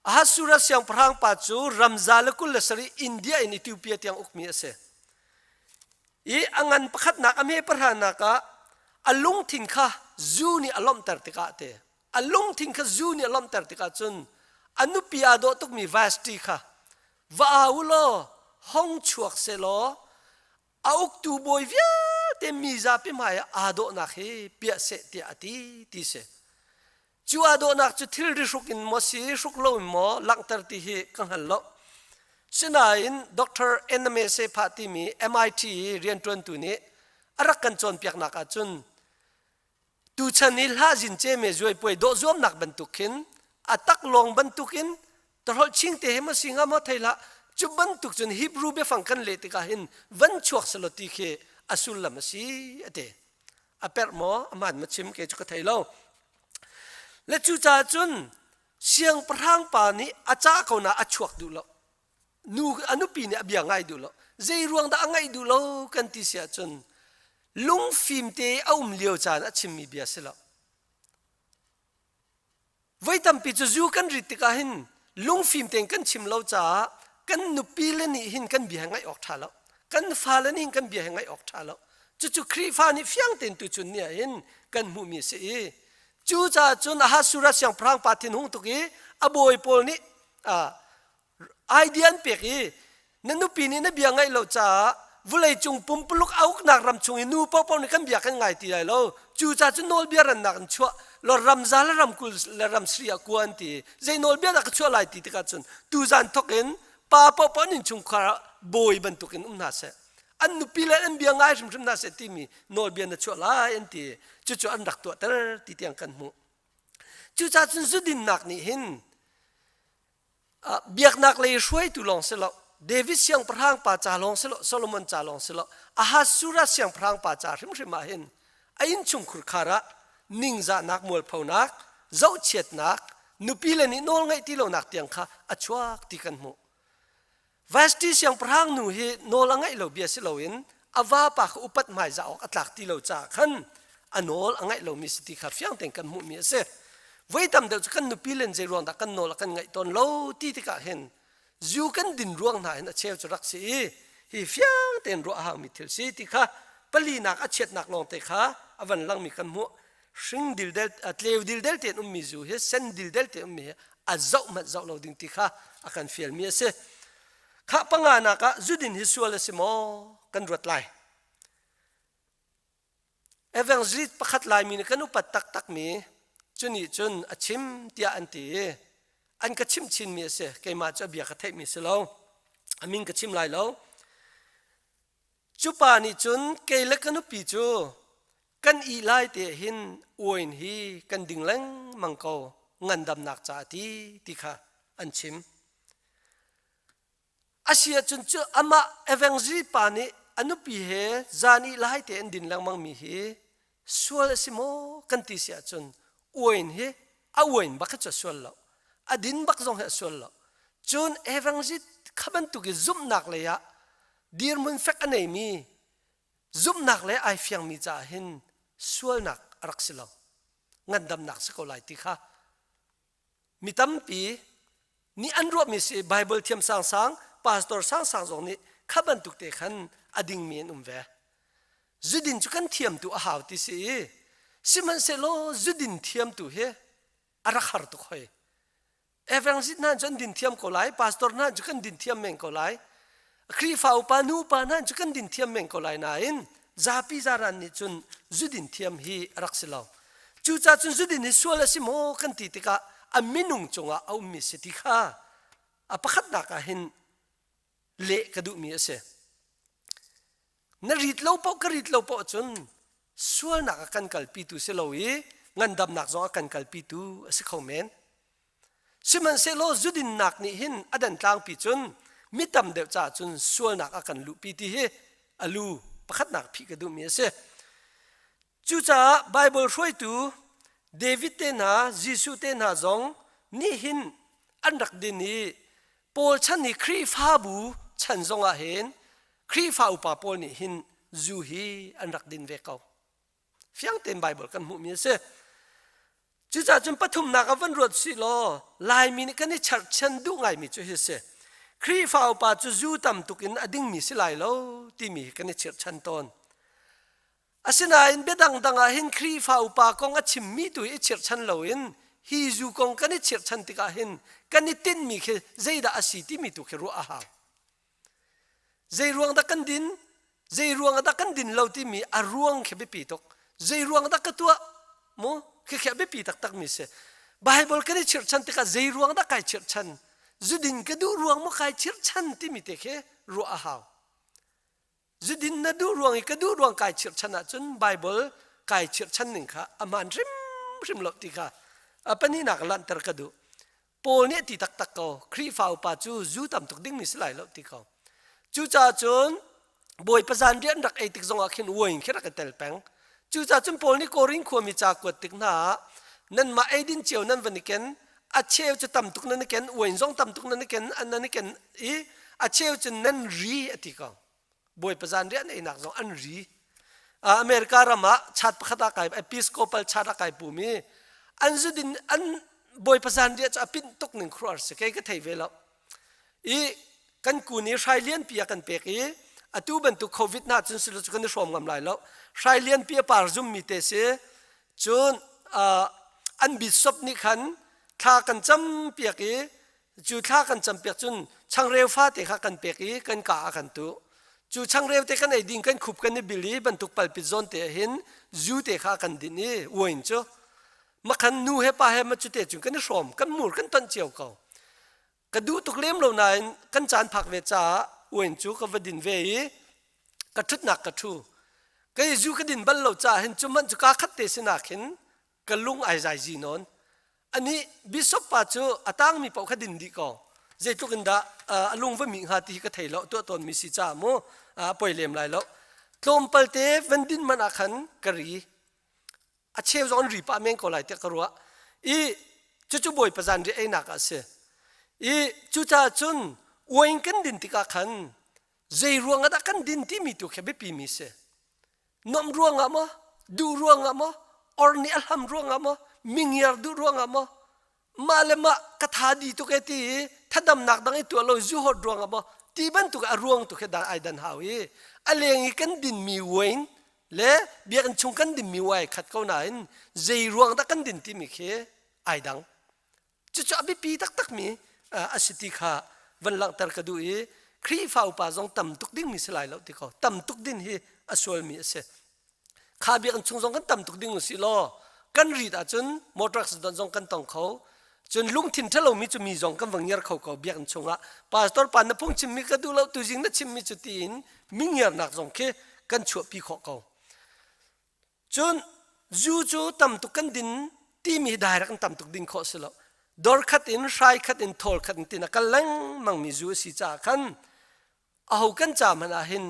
Ahasuerus siangpahrang pa cu ramza le 27 India in Ethiopia tiang ukmi a si. I a ngan pakhatnak a hme pahranak ah a lungthin kha zu nih a lawmhter tikah te a lungthin kha zu nih a lawmhter tikah cun a nupi aa dawh tukmi Vashti kha va au law hong chuak sehlaw a uktu bawi vialte mi zapi hmai ah aa dawhnak hi piah seh tiah a ti ti si. Cu aa dawhnak cu thilri hruk in maw si hruk lo in maw langhter ti hi ka hngal lo. Sinain Dr. Ename Sephah timi MIT i rianṭuantu nih a rak kan cawnpiaknak ahcun Tuchan i hlahzin ceme zuaipuai dawh zuamnak bantuk khin a taklawng bantukin tahrolh chingte he maw si hnga maw thei hlah cu bantuk cun Hebrew biafang kan leh tikah hin van chuak selaw ti khi a sullam a si a ti. A perh maw a hmaan maw chim ke cu ka thei lo. Le cucaah cun siangpahrang pa nih a cah ko na a chuak duh lo. Nu a nupi nih a bia ngai duh lo. Zei ruang dah a ngaih duh lo kan ti si ahcun lungfim te a um lio caan a chimmi bia si lo. Voi tampi cu zu kan rit tikah hin lungfim tein kan chim lo caah kan nupi le nih hin kan bia he ngaih awk ṭha lo. Kan fale nih hin kan bia he ngaih awk ṭha lo. Cucu Khrihfa nih fiang tein tuchun ni ah hin kan hmuhmi a si i cucaah cun Ahasuerus siangpahrang pa thinhung tuk i a bawi pawl nih idea an pek i na nupi nih na bia ngaih lo caah vawleicung pumpuluk a uknak ram chung i nu paohpaoh nih kan bia kan ngai ti lai lo cucaah cun nawlbia rannak in chuah lo ramza le ramkul le ramsri ah kua an ti zei nawlbia dah ka chuah lai ti tikah cun tuzan thok in pa paohpaoh an innchungkhar ah bawi bantukin um hna seh an nupi le an bia ngai hrimhrim hna seh timi nawlbia na chuah lai an ti cucu an rak tuahter ti tiang kan hmuh cucaah cun zudinnak nih hin Biaknak lei hruaitu lawng si lo, David siangpahrang pa ca lawng si lo, Solomon ca lawng si lo, Ahasuerus siangpahrang pa ca hrimhrim ah hin a innchungkhur khar ah ningzahnak mualphonak, zohchiatnak, nupi le nih nawl ngeih ti lonak tiang kha a chuak ti kan hmuh. Vashti siangpahrang nu hi nawl a ngaih lo bia si loin a vapa kha upat hmaizah awk a tlak ti lo caah khan a nawl a ngaih lomi si ti kha fiang tein kan hmuhmi a si. Voi tam deuh cu kan nupi len zei ruang dah kan nawl a kan ngaih tawn lo ti tikah hin zu kan din ruang hna hin a cheu cu rak si i hi fiang tein ruah a haumi thil si ti kha palinak a chiatnak lawngte kha a van langmi kan hmuh. Hring dildel tleu dildel tein ummi zu hi sen dildel tein ummi hi a zoh hmanh zoh lo ding ti kha a kan fialmi a si. Khah panganak ah zudin hi sual a si maw kan ruat lai. Evangelist pakhat Laimi nih kan upat taktakmi cu nih cun a chim tiah an ti i an ka chimh chinmi a si. Keimah cu a bia ka theihmi si lo. A min ka chim lai lo. Cu pa nih cun kei le ka nupi cu kan ih lai te hin uain hi kan ding lengmang ko ngandamnak ca ti ti kha an chim. A si ahcun cu amah evangelist pa nih a nupi he zan ih lai te an din lengmang mi hi sual a si maw kan ti si ahcun uain hi a uain bak hi cu a sual lo. A din bak zong hi a sual lo. Cun evangelist kha bantuk i zumhnak lei ah dirhmun fek a neimi zumhnak le ai fiangmi caah hin sualnak a rak si lo ngandamnak si ko lai ti kha mi tampi nih an ruahmi si Bible thiam sangsang pastor sangsang zong nih kha bantuk te khan a dingmi an um ve zudin cu kan thiam tu a hau ti si i sihmanhsehlaw zudin thiam tu hi a rak har tuk hoi Evangelist hna cu an din thiam ko lai, pastor hna cu kan din thiam men ko lai, Khrihfa upa nu upa hna cu kan din thiam men ko lai nain zapi zaran nih cun zudin thiam hi a rak si lo. Cucaah cun zudin hi sual a si maw kan ti tikah a minung cungah a ummi si ti kha a pakhatnak ah hin leh ka duhmi a si. Na rit lo paoh ka rit lo paoh cun sualnak a kan kalpitu si lo i ngandamnak zong a kan kalpitu a si kho men. Sihmanhsehlaw zudinnak nih hin a dan tlangpi cun mi tam deuh caah cun sualnak a kan luhpi ti hi a lu pakhatnak phih ka duhmi a si. Cucaah Baibal hruaitu David te hna, Jesuh te hna zong nih hin an rak din i Paul chan hi Khrihfabu chan zongah hin Khrihfa upa pawl nih hin zu hi an rak din ve ko. Fiang tein Baibal kan hmuhmi a si. Cucaah cun pathumnak ah van ruat sih law Laimi nih kan i cherhchan duh ngaimi cu hi a si. Khrihfa upa cu zu tam tuk in a dingmi si lai lo timi hi kan i chirhchan tawn. Asinain bia dangdang ah hin Khrihfa upa kong a chimmi tu hi i chirhchan loin hi zu kong kan i chirhchan tikah hin kan i tinhmi khi zeidah a si timi tu khi ruah a hau. Zei ruang dah kan din? Zei ruang dah kan din lo timi a ruang khi biapi tuk. Zei ruang dah ka tuah? Mu khi khi a biapi taktak mi si. Bible kan i chirhchan tikah zei ruang dah kai chirhchan? Zudin ka duh ruang maw kai chirhchan timi te khi ruah a hau. Zudin na duh ruang i ka duh ruang kai chirhchan ahcun Bible kai chirhchan ning kha a hmaan hrimhrim lo ti kha a pahnihnak lanhter ka duh. Paul nih a ti taktak ko Khrihfa upa cu zu tam tuk dingmi si lai lo ti ko. Cucaah cun Bawipa zanriah an rak ei tik zongah khin wine khi rak i tel peng. Cucaah cun Paul nih Korin khuami ca kuat tik hna ah nanmah eidin cio nan van i ken a cheu cu tam tuk nan i ken wine zong tam tuk nan i ken nan i ken i a cheu cu nan ri a ti ko. Bawipa zanriah an einak zong an ri. America ram ah chat pakhat ah kai Episcopal chat ah kai pum i an zudin an Bawipa zanriah cu a pinh tuk ning khuar si kei ka thei ve lo. I kan kun i hrai lianpi a kan pek i atu bantuk covid hna cun silo cu kan i hrawm ngam lai lo. Hrai lianpi a par zummi te si cun an bishop nih khan thla kan cam piak i Cu thla kan campiak cun changreu fate kha kan pek i kan ka ah kan tuh. Cu changreu te kan ei ding kan khup kan i bil i bantuk palpit zawn te ah hin zu te kha kan din i wine cu makhan nu he pa he ma cu te cun kan i hrawm kan mur kan tonh cio ko. Ka duh tuk lem lo nain kan caan phak ve caah wine cu ka va din ve i ka ṭhutnak ka ṭhu. Kei zu ka din bal lo caah hin cu hmanh cu kaa khat te sinak hin ka lung ai zai zi nawn. Anih bishop pa cu a tangmi paoh kha din dih ko. Zeitluk in dah a lung va mih hnga ti hi ka thei lo tuah tawnmi si caah mu a poi lem lai lo. Tlawmpal te van din man ah khan ka ri. A cheu zong an ri pah men ko lai tiah ka ruah. I cucu Bawipa zanriah einak ah a si. I cucaah cun wine kan din tikah khan zei ruang ah dah kan din timi tu khi biapi mi si. Nuamh ruangah maw, duh ruangah maw, or nih a hlam ruangah maw, mingiar duh ruangah maw, mah le mah ka tha di tuk e ti i thadamnak dang i tuah lo zuhawt ruangah maw, ti bantuk a ruang tu khi dan ai dan hau i a leng i kan dinmi wine le biakinn chung kan dinmi wine khat ko nain zei ruang dah kan din timi khi ai dang. Cucu a biapi taktakmi a si ti kha van langhter ka duh i Khrihfa upa zong tam tuk dingmi si lai lo ti ko. Tam tuk din hi a sualmi a si. Kha biakinn chung zong kan tam tuk ding si law kan rit ahcun motor accident zong kan tong kho. Cun lungthin ṭhalomi cu mi zong kan va ngiar kho ko biakinn chungah. Pastor pa na phung chimmi ka duh lo tuzing na chimmi cu tiin mi ngiarnak zong khi kan chuahpi khawh ko. Cun zu cu tam tuk kan din timi hi direct in tam tuk din khawh si lo. Dor khat in hrai khat in thawl khat in tin a kal lengmang mi zu a si caah khan aho kan ca hmanh ah hin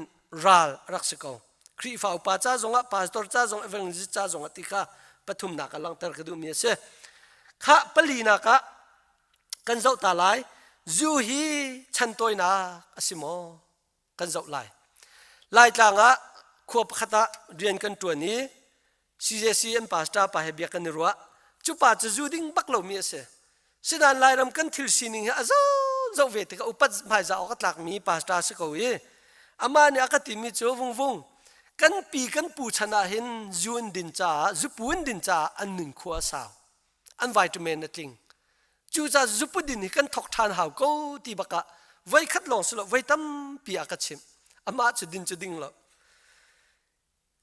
ral a rak si ko. Khrihfa upa ca zongah pastor ca zong evangelist ca zongah ti kha pathumnak ah langhter ka duhmi a si. Khah palinak ah kan zoh ta lai. Zu hi chantawinak a si maw? kan zoh lai. Laitlang ah khua pakhat ah rian kan ṭuan i CJC an pastor pa he bia kan i ruah. Cu pa cu zu ding bak lomi a si. Sinain Lairam kan thil sining hi a zoh ve tikah upat hmaizah awk a tlakmi pastor si ko i amah nih a ka timi cu vungvung kan pi kan pu chan ah hin zu an din caah zupu an din caah an nun khua a sau. An vitamin a tling. Cucaah zupudin hi kan thok ṭhan hau ko ti bakah voi khat lawng si lo voi tampi a ka chimh. Amah cu din cu ding lo.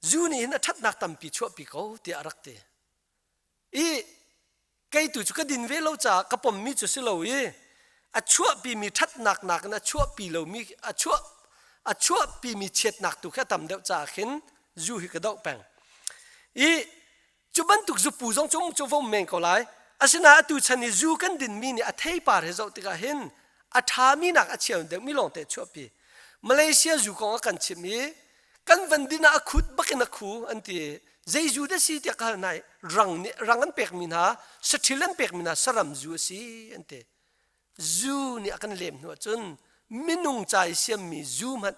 Zu nih hin a ṭhatnak tampi chuahpi ko tiah a rak ti. I kei tu cu ka din ve lo caah ka pommi cu si lo i a chuahpimi ṭhatnak nakin a chuahpi lomi a chuah a chuahpimi chiatnak tu khi a tam deuh caah khin zu hi ka doh peng. I Cu bantuk zupu zong cu um cu va um men ko lai. Asinain atu chan i zu kan dinmi nih a theipar he zoh tikah hin a ṭhami nak a chia deuhmi lawngte a chuahpi. Malaysia zu kong a kan chimh i kan van din ah a khut bakin a khu an ti. Zei zu dah si tiah ka hal hna i rang nih rang an pekmi hna saṭhil an pekmi hna saram zu a si an ti. Zu nih a kan lem hnu ahcun minung ca i siammi zu hmanh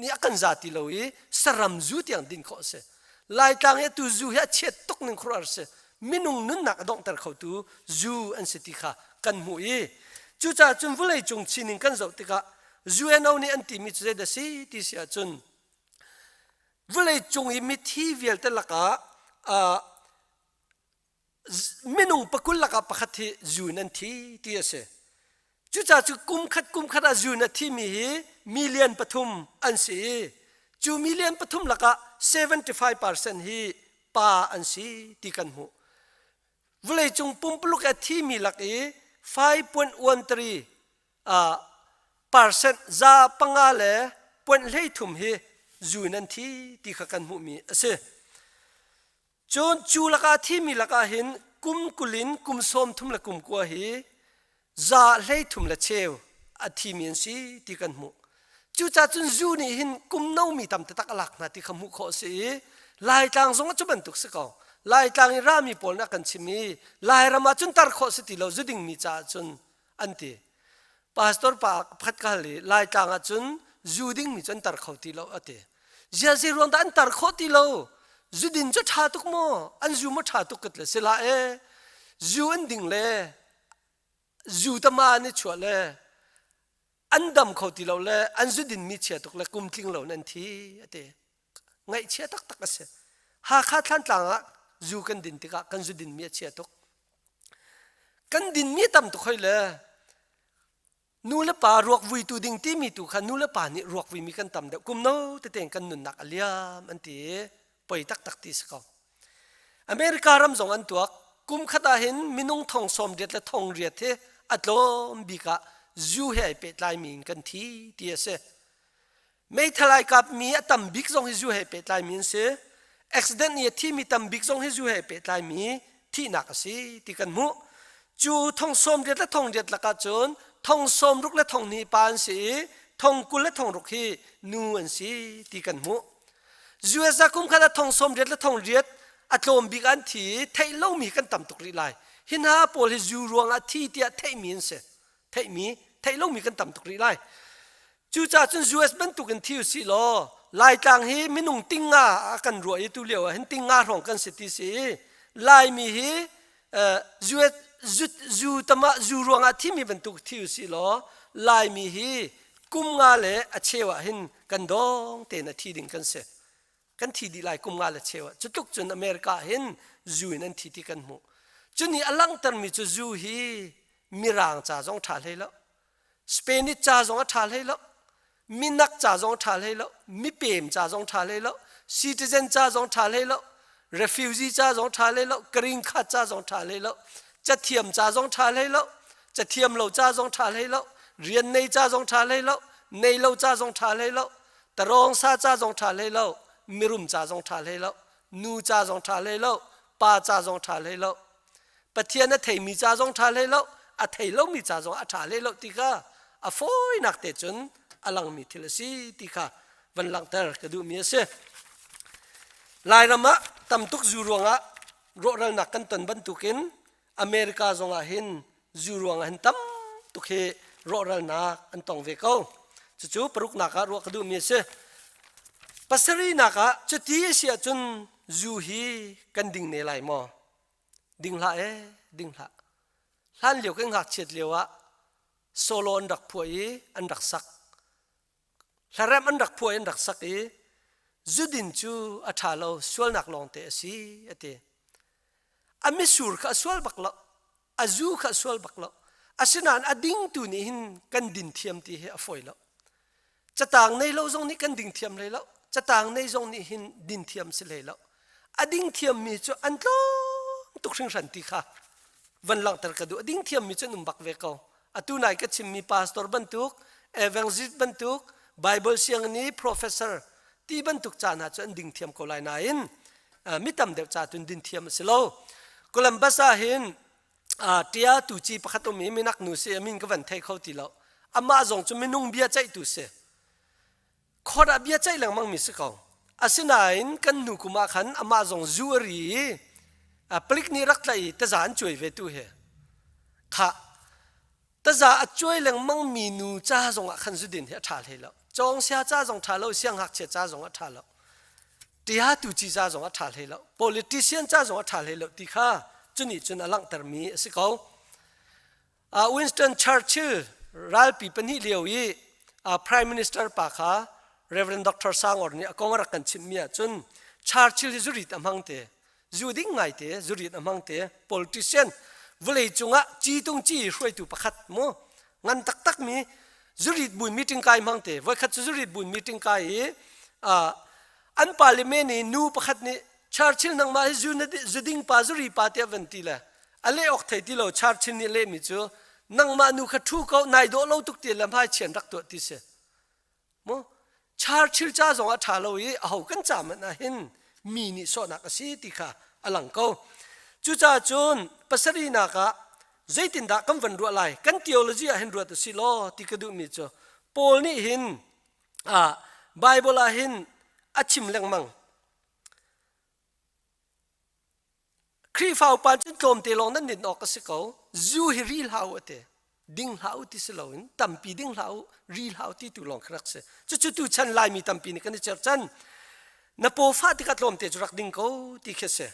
nih a kan za ti lo i saram zu tiang din khawh a si. Laitlang i atu zu hi a chiat tuk ning khuaruahhar a si. Minung nunnak a donghter khotu zu an si ti kha kan hmuh i cucaah cun vawleicung sining kan zoh tikah UNO nih an timi cu zeidah si ti si ahcun vawleicung i mithi vialte lakah uh, minung pakul lakah pakhat hi zu in an thi ti a si. Cucaah cu kum khat kum khat ah zu in a thimi hi million pathum an si i cu million pathum lakah 75% hi pa an si ti kan hmuh. Vawleicung pumpuluk a thimi lak i 5.13 uh, percent za panga le point hlei thum hi zu in an thi ti kha kan hmuhmi a si. Cun cu lakah thimi lakah hin kum 20 in kum 30 le kum kua hi za 33 le cheu a thimi an si ti kan hmuh. Cucaah cun zu nih hin kum nomi tam taktak a lak hna ti kha hmuh khawh a si i Laitlang zong ah cu bantuk si ko. Laitlang i rami pawl nih a kan chim i Lairam ah cun tar khawh si ti lo zu dingmi caah cun an ti. Pastor pa pakhat ka hal i Laitlang ah cun zu dingmi cu an tar kho ti lo a ti. Ziazi ruang dah an tar khawh ti lo? Zu din cu ṭha tuk maw? An zu maw ṭha tuk kat le si la e. Zu an ding le zu tama an i chuah le an dam kho ti lo le an zu dinmi chia tuk le kum tling lo in an thi a ti. Ngaihchia taktak a si. Hakha Thlantlang ah zu kan din tikah kan zu dinmi a chia tuk. Kan dinmi a tam tuk hoi le nu le pa ruak vuitu ding timi tu kha nu le pa nih ruak vuimi kan tam deuh. Kum no tete in kan nunnak a liam an ti i poi taktak ti si ko. America ram zong an tuak. Kum khat ah hin minung thong sawm riat le thong riat hi a tlawm bik ah zu he ai pehtlaimi in kan thi ti a si. Meithal ai kapmi a tam bik zong hi zu he pehtlaimi an si. Accident i a thimi tam bik zong hi zu he pehtlaimi thihnak a si ti kan hmuh. Cu thong sawm riat le thong riat lakah cun thong sawm ruk le thong hnih pa an si i thong 20 le thong ruk hi nu an si ti kan hmuh. US ah kum khat ah thong sawm riat le thong riat a tlawm bik an thi i theih lomi kan tam tuk rih lai. Hi hna pawl hi zu ruangah thi tiah theihmi an si. Theihmi, theih lomi kan tam tuk rih lai. Cucaah cun US bantukin thi usih law Laitlang hi minung tingnga a kan ruah i tu lio ah hin tingnga hrawng kan si ti si i Laimi hi US zu tama zu ruangah thimi bantuk thi usih law Laimi hi kum nga le a cheu ah hin kan dawng tein a thi ding kan si. Kan thi dih lai kum nga le cheu ah. Cutluk cun America hin zu in an thi ti kan hmuh. Cuni a langhtermi cu zu hi mirang ca zong ṭha hlei lo. Spanish ca zong a ṭha hlei lo. Minak ca zong a ṭha hlei lo. Mipem ca zong ṭha hlei lo. Citizen ca zong ṭha hlei lo. Refugee ca zong ṭha hlei lo. Green card ca zong ṭha hlei lo. Cathiam ca zong ṭha hlei lo. Cathiam lo ca zong ṭha hlei lo. Rian nei ca zong ṭha hlei lo. Nei lo ca zong ṭha hlei lo. Tarawng sa ca zong ṭha hlei lo. Mirum ca zong ṭha hlei lo. Nu ca zong ṭha hlei lo. Pa ca zong ṭha hlei lo. Pathian a theimi ca zong ṭha hlei lo, a thei lomi ca zong a ṭha hlei lo ti kha a fawinak te cun a langmi thil a si ti kha van langhter ka duhmi a si. Lairam ah tam tuk zu ruangah rawhralnak kan ton bantukin America zongah hin zu ruangah hin tam tuk hi rawhralnak an tong ve ko. Cucu paruknak ah ruah ka duhmi a si. Pasarihnak ah cuti a si ahcun zu hi kan ding ne lai maw? Ding hlah ee, ding hlah. Hlan lio kan ngakchiat lio ah solo an rak phuah i an rak sak. Hlaremh an rak phuah i an rak sak i zudin cu a ṭha lo, sualnak lawngte a si a ti. A misur kha a sual bak lo, a zu kha a sual bak lo. Asinain a dingtu nih hin kan din thiam ti hi a fawi lo. Catang nei lo zong nih kan ding thiam hlei lo. Catang nei zong nih hin din thiam si hlei lo. A ding thiammi cu an tlawm tuk hringhran ti kha van langhter ka duh. A ding thiammi cu an um bak ve ko. Atu nai ka chimmi pastor bantuk, evangelist bantuk, Bible sianginn i professor ti bantuk ca hna cu an ding thiam ko lai nain mi tam deuh ca tun din thiam a si lo. Columbus ah hin ṭia tuci pakhat um i minak nu si a min ka van thei kho ti lo amah zong cu minung bia ceihtu si court ah bia ceih lengmang mi si ko. Asinain kan hnu kum ah khan amah zong zu a ri i palik nih rak tlaih i taza an cuai ve tu hi. Khah taza a cuai lengmang mi nu ca zong ah khan zudin hi a ṭha hlei lo. Cawngsia ca zong ṭha lo, sianghngakchia ca zong a ṭha lo. Ṭiatu ci ca zong a ṭha hlei lo. Politician ca zong a ṭha hlei lo ti kha cunih cun a langhtermi a si ko. Winston Churchill ralpi pahnih lio i Prime Minister pa kha Reverend Dr. Sangor nih a kong a rak kan chimhmi ahcun Churchill hi zurit a hmang te zu ding ngai te zurit a hmang te politician vawlei cungah ci tung ci hruaitu pakhat mu ngan taktak mi zurit buin meeting kai hmang te voikhat cu zurit buin meeting kai i an parliament i nu pakhat nih Churchill nangmah hi zu na zu ding pa zu ri pa tiah van ti le a leh awk thei ti lo Churchill nih lehmi cu nangmah nu kha ṭhu ko nai dawh lo tuk ti le hmai chian rak tuah ti si mu Churchill ca zong a ṭha lo i aho kan ca manh ah hin mi nih sawhnak a si ti kha a lang ko cucaah cun pasarihnak ah zeitindah kan van ruah lai kan theology ah hin ruat u si law ti ka duhmi cu Paul nih hin ah Bible ah hin a chim lengmang Khrihfa upa cun tlawmte lawng nan din awk a si ko. Zu hi ri hlah u a ti. Ding hlah u ti si loin tampi ding hlah u, ri hlah u ti tu lawng khi rak si. Cucu tu chan Laimi tampi nih kan i cherchan. Na paw fah tikah tlawmte cu rak ding ko ti khi a si.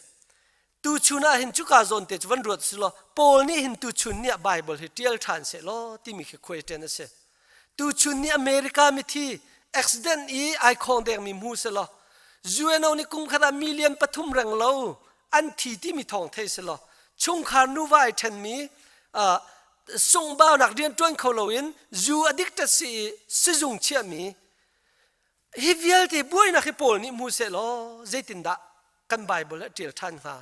Tuchun ah hin cuka zawn te cu van ruat si law Paul nih hin tuchun ni ah Bible hi ṭial ṭhan seh law timi khi question a si. Tuchun ni America mithi accident i ai khawng dengmi hmu selaw UNO nih kum khat ah million pathum reng lo an thi timi thawng thei selaw chungkhar nuva ai ṭhenmi uh, sunghbaunak rian ṭuan kho loin zu addicted si i sizung chiahmi Hi vialte buainak hi Paul nih hmu sehlaw zeitindah kan Bible a ṭial ṭhan hnga?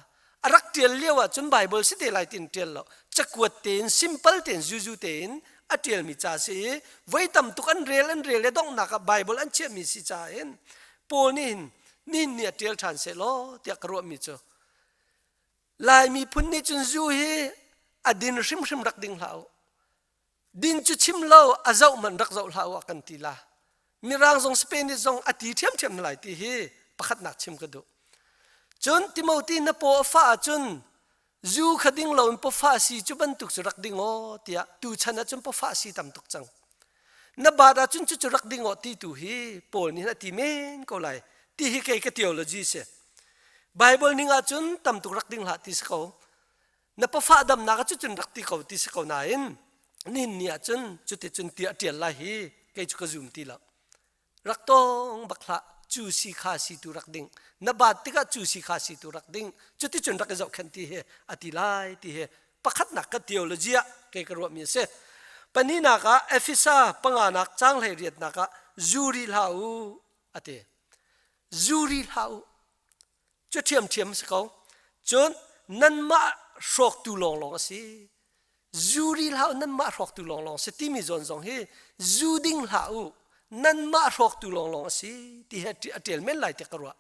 A rak ṭial lio ahcun Bible si te lai tiin ṭial lo. Cakuat tein, simple tein, zuzu tein a ṭialmi ca si i voi tam tuk an rel an rel le donghnak ah Bible an chiahmi si caah hin Paul nih hin nihin ni a ṭial ṭhan sehlaw tiah ka ruahmi cu Lai miphun nih cun zu hi a din hrimhrim rak ding hlah u. Din cu chim lo a zoh hmanh rak zoh hlah u a kan ti la. Mirang zong Spanish zong a ti ṭhiamṭhiam lai ti hi pakhatnak chim ka duh. Cun Timothy na paw a fah ahcun zu kha ding loin pawfah si cu bantuk cu rak ding aw tiah tuchan ahcun pawfah si tam tuk cang. Na baat ahcun cucu rak ding aw ti tu hi Paul nih a ti men ko lai. Ti hi kei ka theology si. Bible ning ahcun tam tuk rak ding hlah ti si ko. Na pafa damnak ah cucun rak ti ko ti si ko nain nin ni ahcun cuticun ti a ṭial lai hi kei cu ka zum ti lo. Rak tong bak hlah cu si kha si tu rak ding na baat tikah cu si kha si tu rak ding cuticun rak i zohkhenh ti hi a ti lai ti hi pakhatnak ka theology ah kei ka ruahmi a si. Pahnihnak ah Efesa panganak caang 18 ah zu ri hlah u a ti. Zu ri hlah u Cu ṭhiamṭhiam a si ko. Cun nanmah hrawktu lawnglawng a si. Zu ri hlah u, nanmah hrawktu lawnglawng a si timi zawn zong hi zu ding hlah u, nanmah hrawktu lawnglawng a si ti hi a ṭial men lai tiah ka ruah.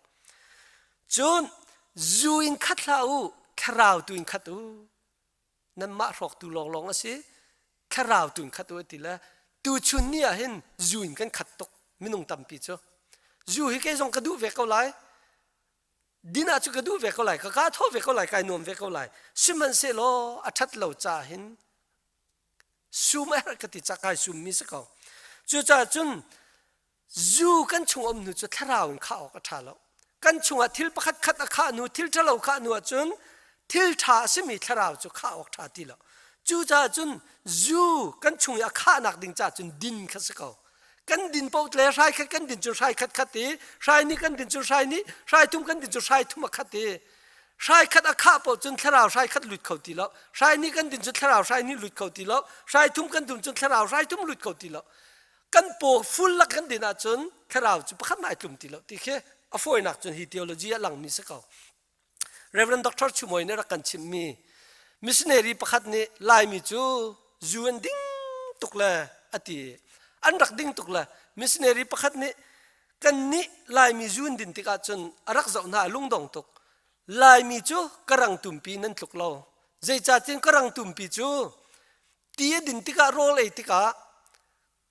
Cun zu in khat hlah u, thlarau tu in khat u. Nanmah hrawktu lawnglawng a si, thlarau tu in khat u a ti le tuchun ni ah hin zu in kan khat tuk minung tampi cu. Zu hi kei zong ka duh ve ko lai. Din ah cu ka duh ve ko lai, ka kaa thaw ve ko lai, kai nuam ve ko lai. Sihmanhsehlaw a ṭhat lo ca hin sum a herh ka ti ca kai summi si ko. Cucaah cun zu kan chung um hnu cu thlarau in khah awk a ṭha lo. Kan chungah thil pakhat khat a khah hnu, thil ṭhalo khah hnu ahcun thil ṭha a simi thlarau cu khah awk ṭha ti lo. Cucaah cun zu kan chung i a khahnak ding caah cun din kha si ko. Kan din paoh le hrai khat kan din cu hrai khat khat i hrai nih kan din cu hrai nih hrai thum kan din cu hrai thum a khat i hrai khat a khah paoh cun thlarau hrai khat lut kho ti lo. Hrai nih kan din cu thlarau hrai nih lut kho ti lo. Hrai thum kan dum cun thlarau hrai thum lut kho ti lo. Kan paw full lak kan din ahcun thlarau cu pakhat mah ai tlum ti lo ti khi a fawinak cun hi theology a langmi si ko. Reverend Dr. Chumawi nih rak kan chimhmi missionary pakhat nih Laimi cu zu an ding tuk le a ti. An rak ding tuk le missionary pakhat nih kan nih Laimi zu an din tikah cun a rak zoh hna a lungdong tuk. Laimi cu ka rang tumpi nan tluk lo. Zeicahtiah ka rang tumpi cu ti a din tikah rawl ei tikah.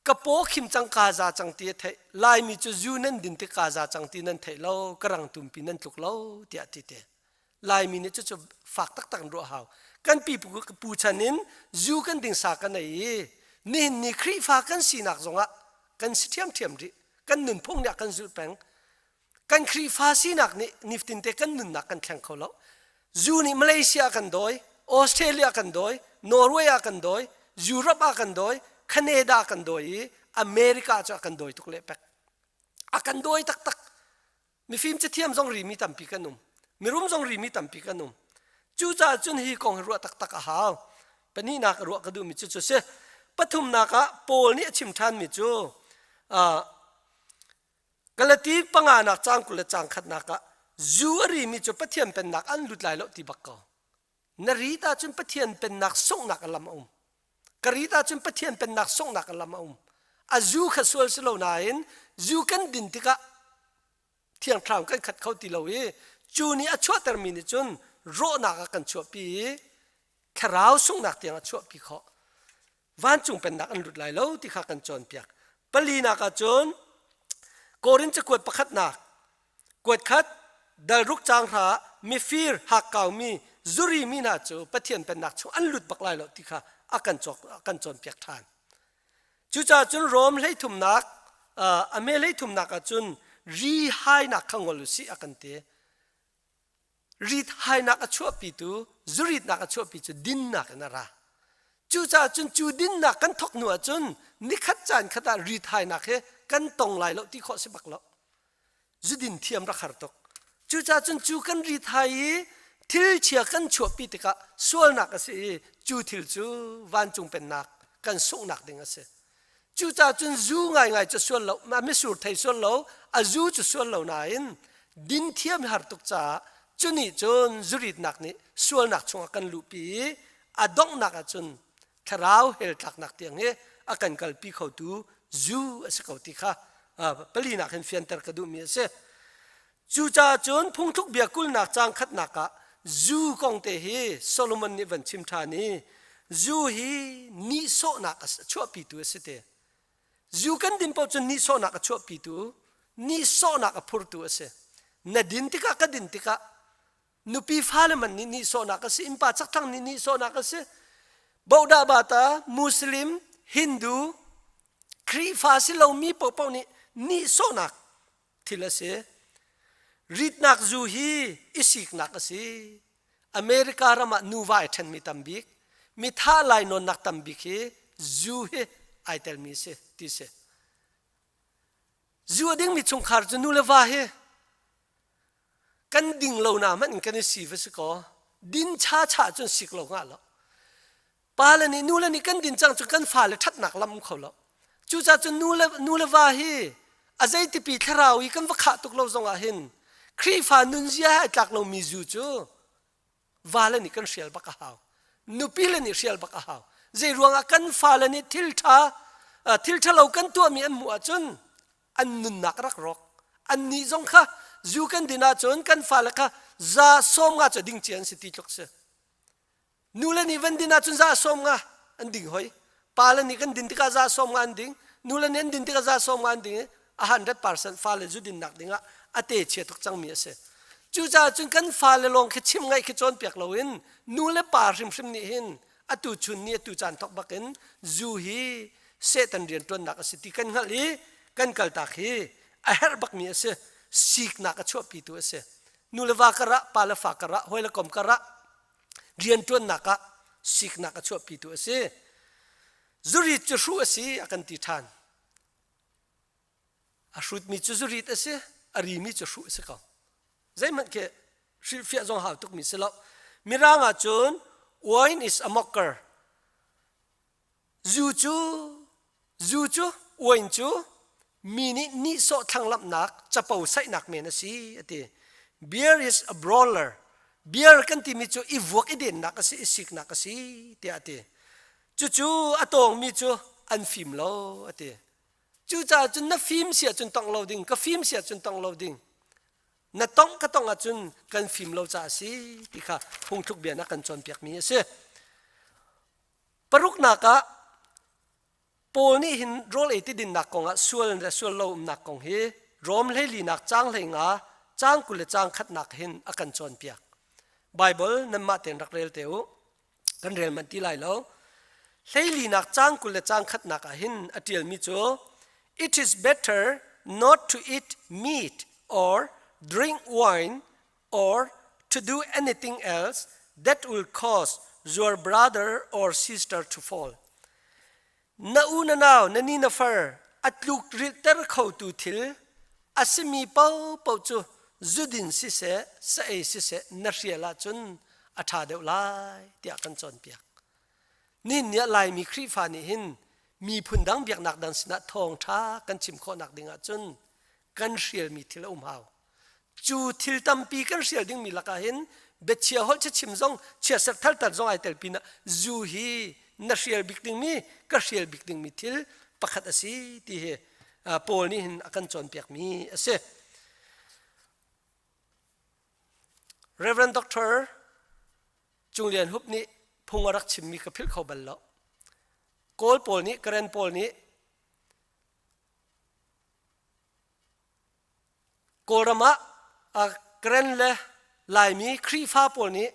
Ka paw khim cang ka za cang ti a theih. Laimi cu zu nan din tik ka za cang ti nan theih lo, ka rang tumpi nan tluk lo tiah ti te. Laimi nih cucu fak taktak in ruah hau. Kan pipu pu chan in zu kan ding sa kan ei i nihin ni Khrihfa kan sinak zongah kan si ṭhiamṭhiam rih. Kan nunphung nih a kan zulh peng. Kan Khrihfa sinak nih nifatinte kan nunnak kan thleng kho lo. Zu nih Malaysia a kan dawi, Australia a kan dawi, Norway a kan dawi, Europe a kan dawi, Canada a kan dawi i America cu a kan dawi tuk lehpek. A kan dawi taktak. Mifim cathiam zong rimi tampi kan um. Mirum zong rimi tampi kan um. Cucaah cun hi kong hi ruah taktak a hau. Pahnihnak a ruah ka duhmi cu cu si. Pathumnak ah Paul nih a chim ṭhanmi cu uh, Galati panganak caang 20 le caang khatnak ah zu a rimi cu Pathian pennak an lut lai lo ti bak ko. Na rit ahcun Pathian pennak sunghnak a lam a um. Ka rit ahcun Pathian pennak sunghnak a lam a um. A zu kha sual si lo nain zu kan din tikah thiang thlarau kan khat kho ti lo i cu nih a chuahtermi nih cun rawhnak a kan chuahpi i thlarau sunghnak tiang a chuahpi khawh. Vancung pennak an lut lai lo ti kha kan cawnpiak. Palinak ah cun Korin cakuat pakhatnak kuat khat dalruk caang hra mifir hakkaumi zuri mi hna cu Pathian pennak chung an lut bak lai lo ti kha a kan cawk a kan cawnpiak ṭhan. Cucaah cun Rom hleithumnak a me hleithumnak ah cun ri hainak kha ngol u sih a kan ti. Rit hainak a chuahpitu zuritnak a chuahpi cu dinnak in a ra. Cucaah cun cu dinnak kan thawk hnu ahcun nikhat caan khat ah rit hainak hi kan tong lai lo ti khawh si bak lo. Zudin thiam rak har tuk. Cucaah cun cu kan rit hai i thil chia kan chuahpi tikah sualnak a si i cu thil cu vancung pennak kan sunghnak ding a si. Cucaah cun zu ngaingai cu sual lo, a misur thei sual lo, a zu cu sual lo nain din thiam har tuk caah cunih cun zuritnak nih sualnak chungah kan luhpi i a donghnak ah cun thlarau hell tlaknak tiang hi a kan kalpi khotu zu a si ko ti kha palinak hin fianter ka duhmi a si. Cucaah cun phungthluk bia kulnak caang khatnak ah zu kong te hi Solomon nih van chim ṭhan i zu hi nihsawhnak a chuahpitu a si te. Zu kan din paoh cun nihsawhnak a chuahpitu, nihsawhnak a phurtu a si. Na din tikah ka din tikah nupi fale man nih nihsawhnak a si, innpa chakthlang nih nihsawhnak a si. Bodah bata, Muslim, Hindu, Khrihfa si lomi paohpaoh nih nihsawhnak thil a si. Ritnak zu hi i siknak a si. America ram ah nuva ai ṭhenmi tam bik, mitha lainawnnak tam bik hi zu hi ai telmi si ti si. Zu a dingmi chungkhar cu nu le va hi kan ding lo na hmanh in kan i si va si kaw din cha cha cun sik lo hnga lo. Pale nih nule nih kan din cang cu kan fale ṭhatnak lam um kho lo. Cucaah cun nule nule va hi a zeitipi thlarau i kan va khah tuk lo zongah hin Khrihfa nunzia he ai tlak lomi zu cu vale nih kan hrial bak a hau. Nupi le nih hrial bak a hau. Zei ruangah kan fale nih thil ṭha thil ṭhalo kan tuahmi an hmuh ahcun an nunnak rak rawk. Annih zong kha zu kan din ahcun kan fale kha za 50 cu ding cia an si ti tluk si. Nule nih van din ahcun za 50 an ding hoi. Pale nih kan din tikah za 50 an ding. Nule nih an din tikah za 50 an ding i a 100% fale zu dinnak dingah a te chia tuk cangmi a si. Cucaah cun kan fale lawng khi chim ngaih khi cawnpiak loin nu le pa hrimhrim nih hin atu chun ni atu caan thawk bakin zu hi Satan rianṭuannak a si ti kan hngalh i kan kaltak hi a herh bakmi a si. Siknak a chuahpitu a si. Nu le va karah, pa le fa karah, hawi le kom karah rianṭuannak ah siknak a chuahpitu a si. Zurit cu hruh a si a kan ti ṭhan. A hrutmi cu zurit a si, a rimi cu hruh a si ko. Zeihmanh khi hrilhfiah zong hau tukmi si lo. Mirang ah cun wine is a mocker. Zu cu zu cu uain cu mi nih nihsawh thlanglamhnak capo saihnak men a si a ti. Beer is a brawler. Beer kan timi cu i vuak i dennak a si i siknak a si tiah a ti. Cucu a tawngmi cu an fim lo a ti. Cucaah cun na fim si ahcun tongh lo ding, ka fim si ahcun tongh lo ding. Na tongh ka tongh ahcun kan fim lo caah a si ti kha phungthluk bia na kan cawnpiakmi a si. Paruknak ah. Paul nih hin rawl ei ti dinnak kongah sual le sual lo umnak kong hi Rom hleilinak caang hleinga caang 20 le caang khatnak hin a kan cawnpiak. Bible nanmah tein rak rel te u. Kan rel manh ti lai lo. Hleilinak caang 20 le caang khatnak ah hin a ṭialmi cu It is better not to eat meat or drink wine or to do anything else that will cause your brother or sister to fall. Na u na nau, na ni na far a tluk rilhter khotu thil a simi paohpaoh cu zudin siseh, sa ei siseh na hrial ahcun a ṭha deuh lai tiah kan cawnpiak. Nihin ni ah Laimi Khrihfa nih hin miphun dang biaknak dang sinah thawngṭha kan chim khawhnak ding ahcun kan hrialmi thil a um hau. Cu thil tampi kan hrial dingmi lakah hin biachia holh chim zong chiatserh thalter zong ai tel pinah zu hi na hrial bik dingmi ka hrial bik dingmi thil pakhat a si ti hi Paul nih hin a kan cawnpiakmi a si. Reverend Dr. Cung Lian Hup nih phung a rak chimmi ka philh kho bal lo. Kawl pawl nih Karen pawl nih Kawlram ah Karen le Laimi Khrihfa pawl nih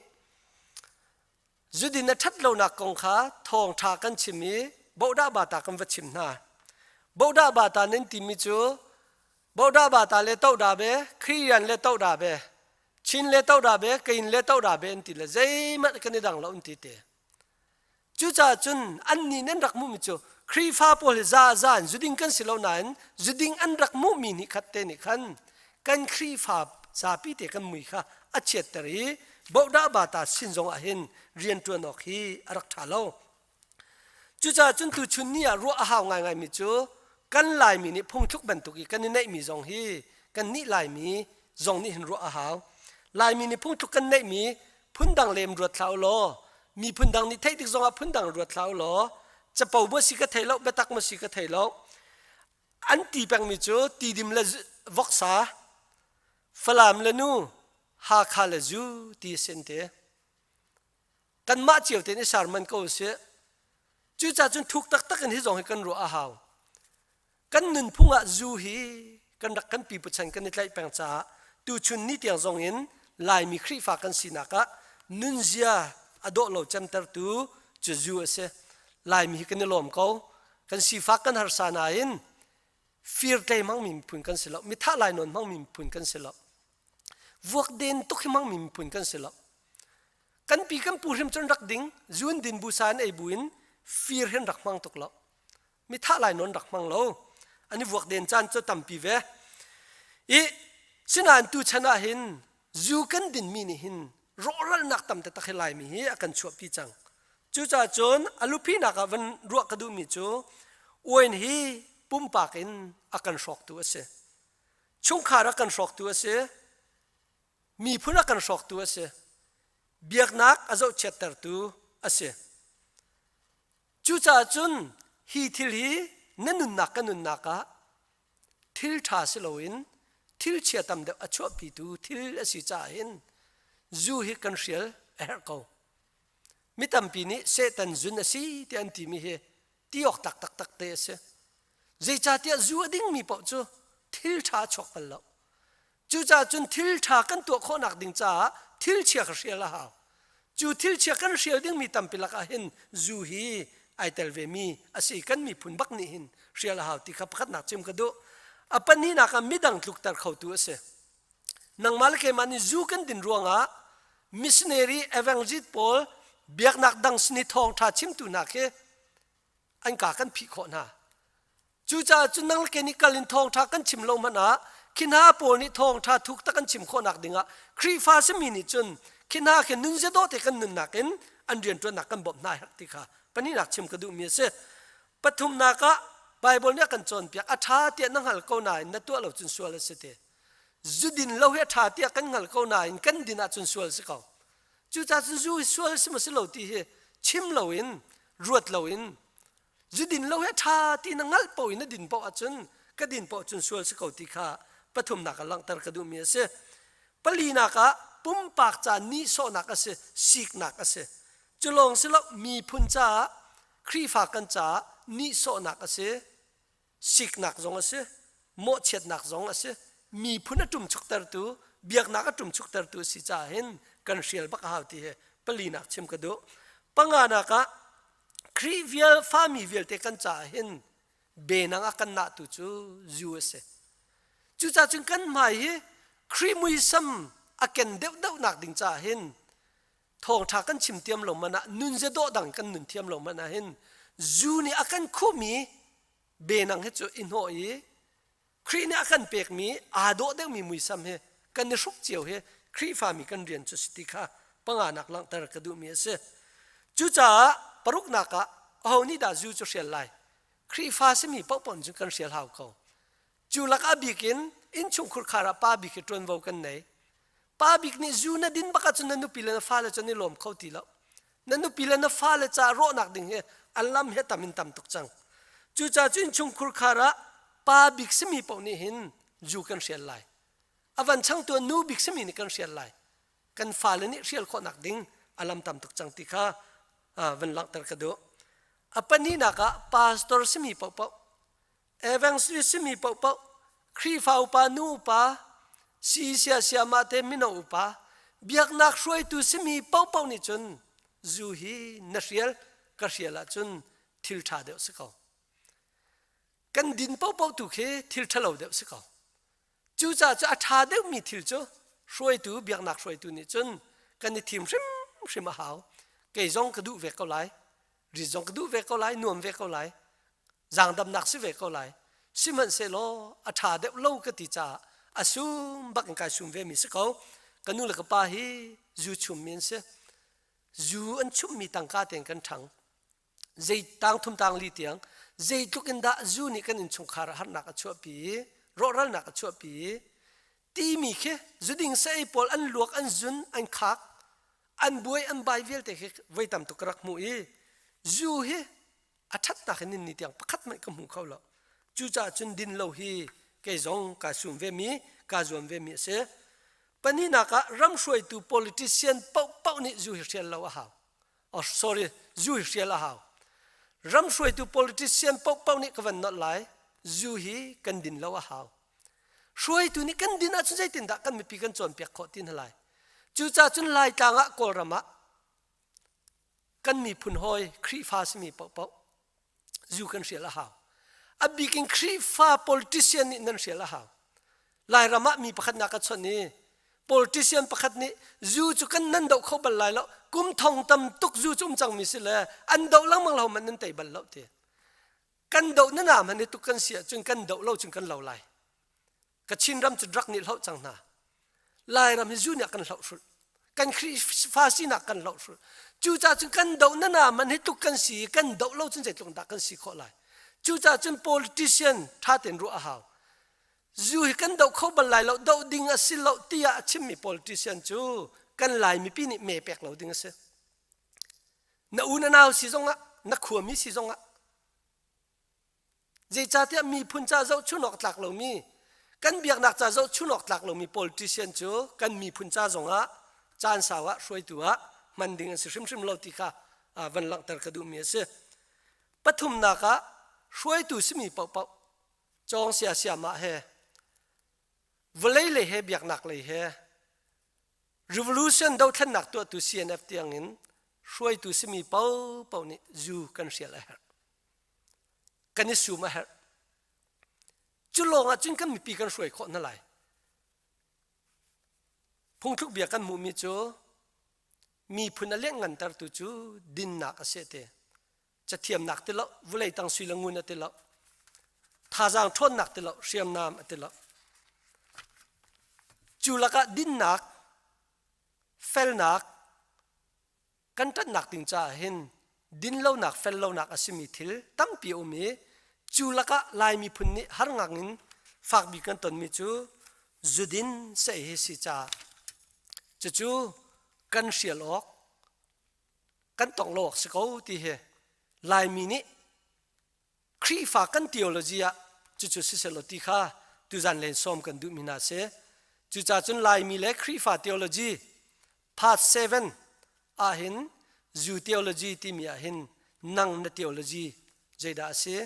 zudin a ṭhat lonak kong kha thawngṭha kan chim i bohdah bata kan va chim hna. Bohdah bata nan timi cu bohdah bata le tohdah be, Khriyan le tohdah be, Chin le tohdah be, Kayin le tohdah be an ti le zeihmanh kan i dang lo an ti te. Cucaah cun annih nih an rak hmuhmi cu Khrihfa pawl hi za za in zuding kan si lo nain zuding an rak hmuhmi nih khat te nih khan kan Khrihfa zapi te kan mui kha a chiatter i bohdah bata sin zong ah hin rianṭuan awk hi a rak ṭha lo. Cucaah cun tuchun ni ah ruah a hau ngaingaimi cu kan Laimi nih phungthluk bantuk i kan i neihmi zong hi kan nih Laimi zong nih hin ruah a hau. Laimi nih phungthluk kan neihmi phundang lem ruat hlah u law miphun dang nih theih tik zongah phundang ruat hlah u law capo maw si ka thei lo biatak maw si ka thei lo an ti pengmi cu tidim le voksa Falam le nu Hakha le zu ti a sin te kanmah cio tein i sarman ko usih cucaah cun thuk taktak in hi zong hi kan ruah a hau Kan nunphung ah zu hi kan rak kan pipu chan kan i tlaih peng caah tuchun ni tiang zong in Laimi Khrihfa kan sinak ah nunzia a dawh lo cemtertu cu zu a si. Laimi hi kan i lawm ko. Kan sifak kan harsa nain firtlei hmangmi miphun kan si lo. Mithah lainawn hmangmi miphun kan si lo. Vuakden tuk hi hmangmi miphun kan si lo. Kan pi kan pu hrim cun rak ding, zun din bu sa an ei bu in fir hin rak hmang tuk lo. Mithah lai nawn rak hmang lo. An i vuak den caan cu tampi ve. I sinain tu chan ah hin zu kan dinmi nih hin rawhralnak tam taktak hi Laimi hi a kan chuahpi cang. Cucaah cun a luphinak ah van ruah ka duhmi cu uain hi pumpak in a kan hrawktu a si. Chungkhar a kan hrawktu a si. Miphun a kan hrawktu a si. Biaknak a zohchiattertu a si. Cucaah cun hi thil hi na nunnak ka nunnak ah thil ṭha si loin thil chia tam deuh a chuahpitu thil a si caah hin zu hi kan hrial a herh ko. Mi tampi nih Satan zun a si tiah an timi hi ti awk tak taktak te a si. Zeicahtiah zu a dingmi paoh cu thil ṭha a chuak bal lo. Cucaah cun thil ṭha kan tuah khawhnak ding caah thil chia kha hrial a hau. Cu thil chia kan hrial dingmi tampi lakah hin zu hi ai tel vemi a si. Kan miphun bak nih hin hrial a hau ti kha pakhatnak chim ka duh. A pahnihnak ah midang tlukter khotu a si. Nangmah le keimah nih zu kan din ruangah missionary evangelist pawl biaknak dang sin i thawngṭha chimtu hna khi an ka kan phih khawh hna. Cucaah cun nang le kei nih kal in thawngṭha kan chim lo hmanh ah khi hna pawl nih thawngṭha thuk tak an chim khawhnak dingah Khrihfa simi nih cun khi hna khi nunzia dawh te kan nunnak in an rianṭuannak kan bawmh hna herh ti kha pahnihnak chim ka duhmi a si. Pathumnak ah Baibal nih a kan cawnpiak a ṭha tiah na hngal ko nain na tuah lo cun sual a si ti. Zudin lo hi a ṭha tiah kan hngal ko nain kan din ahcun sual si ko. Cucaah cun zu hi sual si maw si lo ti hi chim loin ruat loin Zudin lo he ṭha ti na ngalh paoh in na din paoh ahcun ka din paoh cun sual si ko ti kha pathumnak ah langhter ka duhmi a si. Palinak ah pumpak ca nihsawhnak a si, siknak a si. Cu lawng si lo miphun caah Khrihfa kan caah nihsawhnak a si, siknak zong a si, mawhchiatnak zong a si, miphun a ṭumchuktertu, biaknak a ṭumchuktertu a si caah hin kan hrial bak a hau ti hi palinak chim ka duh. Panganak ah Khrih vial fami vialte kan caah hin benang a kan nahtu cu zu a si. Cucaah cun kan hmai hi Khrih muisam a ken deuhdeuh nak ding caah hin thawngṭha kan chim tiam lo man ah nunzia dawh dang kan nun thiam lo man ah hin zu nih a kan khuhmi benang hi cu i hnawh i Khrih nih a kan pekmi aa dawh deuhmi muisam hi kan i hruk cio hi Khrihfami kan rian cu si ti kha panganak langhter ka duhmi a si. Cucaah paruknak ah aho nih dah zu cu hrial lai? Khrihfa simi paohpaoh cu kan hrial hau ko. Cu lakah bik in innchungkhur khar ah pa bik hi ṭuanvo kan nei. Pa bik nih zu na din bak ahcun na nupi le na fale cu an i lawm kho ti lo. Na nupi le na fale caah rawhnak ding hi an lam hi a tam in tam tuk cang. Cucaah cu innchungkhur khar ah pa bik simi paoh nih hin zu kan hrial lai. A van changtu nu bik simi nih kan hrial lai. Kan fale nih hrial khawhnak ding a lam tam tuk cang ti kha van langhter ka duh. A pahnihnak ah pastor simi paohpaoh Evangelist simi paohpaoh Khrihfa upa nu upa si sia siamah te mino upa biaknak hruaitu simi paohpaoh nih cun zu hi na hrial ka hrial ahcun thil ṭha deuh si ko. Kan din paohpaoh tu khi thil ṭhalo deuh si ko. Cucaah cu a ṭha deuhmi thil cu hruaitu biaknak hruaitu nih cun kan i thim hrimhrim a hau. Kei zong ka duh ve ko lai. Rit zong ka duh ve ko lai, nuam ve ko lai. Zaangdamnak si ve ko lai. Sihmanhsehlaw a ṭha deuh lo ka ti caah a sum bak in kai sum ve mi si ko. Ka nu le ka pa hi zu chummi an si. Zu an chummi tangka tein kan ṭhang. Zei tang thum tang li tiang zeitluk in dah zu nih kan innchungkhar ah harnak a chuahpi i rawhralnak a chuahpi i timi khi zuding sa ei pawl an luak an zun an khak an buai an bai vialte khi voi tam tuk ka rak hmuh i zu hi a ṭhatnak in ni tiang pakhat hmanh ka hmu kho lo. Cucaah cun din lo hi kei zong kaa sum ve mi, kaa zuam ve mi a si. Pahnihnak ah ram hruaitu politician paohpaoh nih zu hi hrial lo a hau. Oh, sorry, zu hi hrial a hau. Ram hruaitu politician paohpaoh nih ka van nolh lai, zu hi kan din lo a hau. Hruaitu nih kan din ahcun zeitindah kan mipi kan cawnpiak khawh ti hna lai. Cucaah cun Laitlang ah Kawlram ah kan miphun hawi Khrihfa simi paohpaoh zu kan hrial a hau. A bik in Khrihfa politician nih nan hrial a hau. Lairam ah mi pakhat nak a chawnh i politician pakhat nih zu cu kan nan doh kho bal lai lo kum thong tam tuk zu cu um cangmi si le an doh lengmang lo man nan tei bal lo ti kan doh na nam han tuk kan si ahcun kan doh lo cun kan lo lai Kachin ram cu drug nih hloh cang hna. Lairam hi zu nih a kan hloh hrulh. Kan Khrihfa sinak kan hloh hrulh. Cucaah cun kan doh na na man hi tluk kan si i kan doh lo cun zeitluk dah kan si khawh lai. Cucaah cun politician ṭha tein ruah a hau. Zu hi kan doh kho bal lai lo, doh ding a si lo tiah a chimmi politician cu kan Lai mipi nih me pek lo ding a si. Na u na nau si zongah, na khuami si zongah Zeicahtiah miphun ca zohchun awk tlak lomi, kan biaknak ca zohchun awk tlak lomi politician cu kan miphun ca zongah caan sau ah hruaitu ah hman ding an si hrimhrim lo ti kha van langhter ka duhmi a si. Pathumnak ah hruaitu simi paohpaoh cawng sia siamah he vawlei lei he biaknak lei he revolution dothlennak tuahtu CNF tiangin hruaitu simi paohpaoh nih zu kan hrial a herh. Kan i sum a herh. Cu lawng ah cun kan mipi kan hruai khawh hna lai. Phungthluk bia kan hmuhmi cu miphun a lianhngantertu cu dinnak a si te. Cathiamnak ti lo, vulei tang sui le ngun a ti lo. Thazaang ṭhawnnak ti lo, hriamnam a ti lo. Cu lakah dinnak, felnak, kan ṭanhnak ding caah hin dinlonak fellonak a simi thil tampi a um i cu lakah Lai miphun nih har ngang in fak bik kan tonmi cu zudin saei hi si caah cucu kan hrial awk kan tongh lo awk si ko ti hi Laimi nih Khrihfa kan theology ah cucu siselaw ti kha tuzan len sawm kan duhmi hna si. Cucaah cun Laimi le Khrihfa theology part 7 ahhin zu theology timi ahhin nang na theology. Zeidah a si?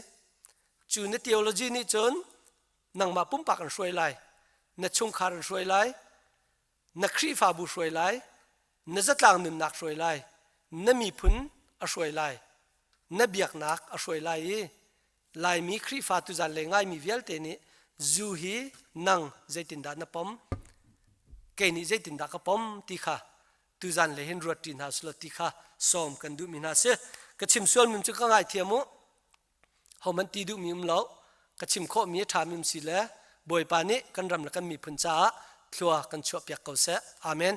Cu na theology nih cun nangmah pumpak an hruai lai, na chungkhar an hruai lai, na Khrihfabu hruai lai, na zatlang nunnak hruai lai, na miphun a hruai lai, na biaknak a hruai lai i Laimi Khrihfa tuzan le ngaimi vialte nih zu hi nang zeitindah na pom, kei nih zeitindah ka pom ti kha tuzan le hin ruat ṭi hna selaw ti kha sawm kan duhmi hna si. Ka chim sual mim cu ka ngaithiam u. Hohmanh ti duhmi um lo. Ka chim khawhmi a ṭhami um si le Bawipa nih kan ram le kan miphun caah thlua kan chuahpiak ko seh. Amen.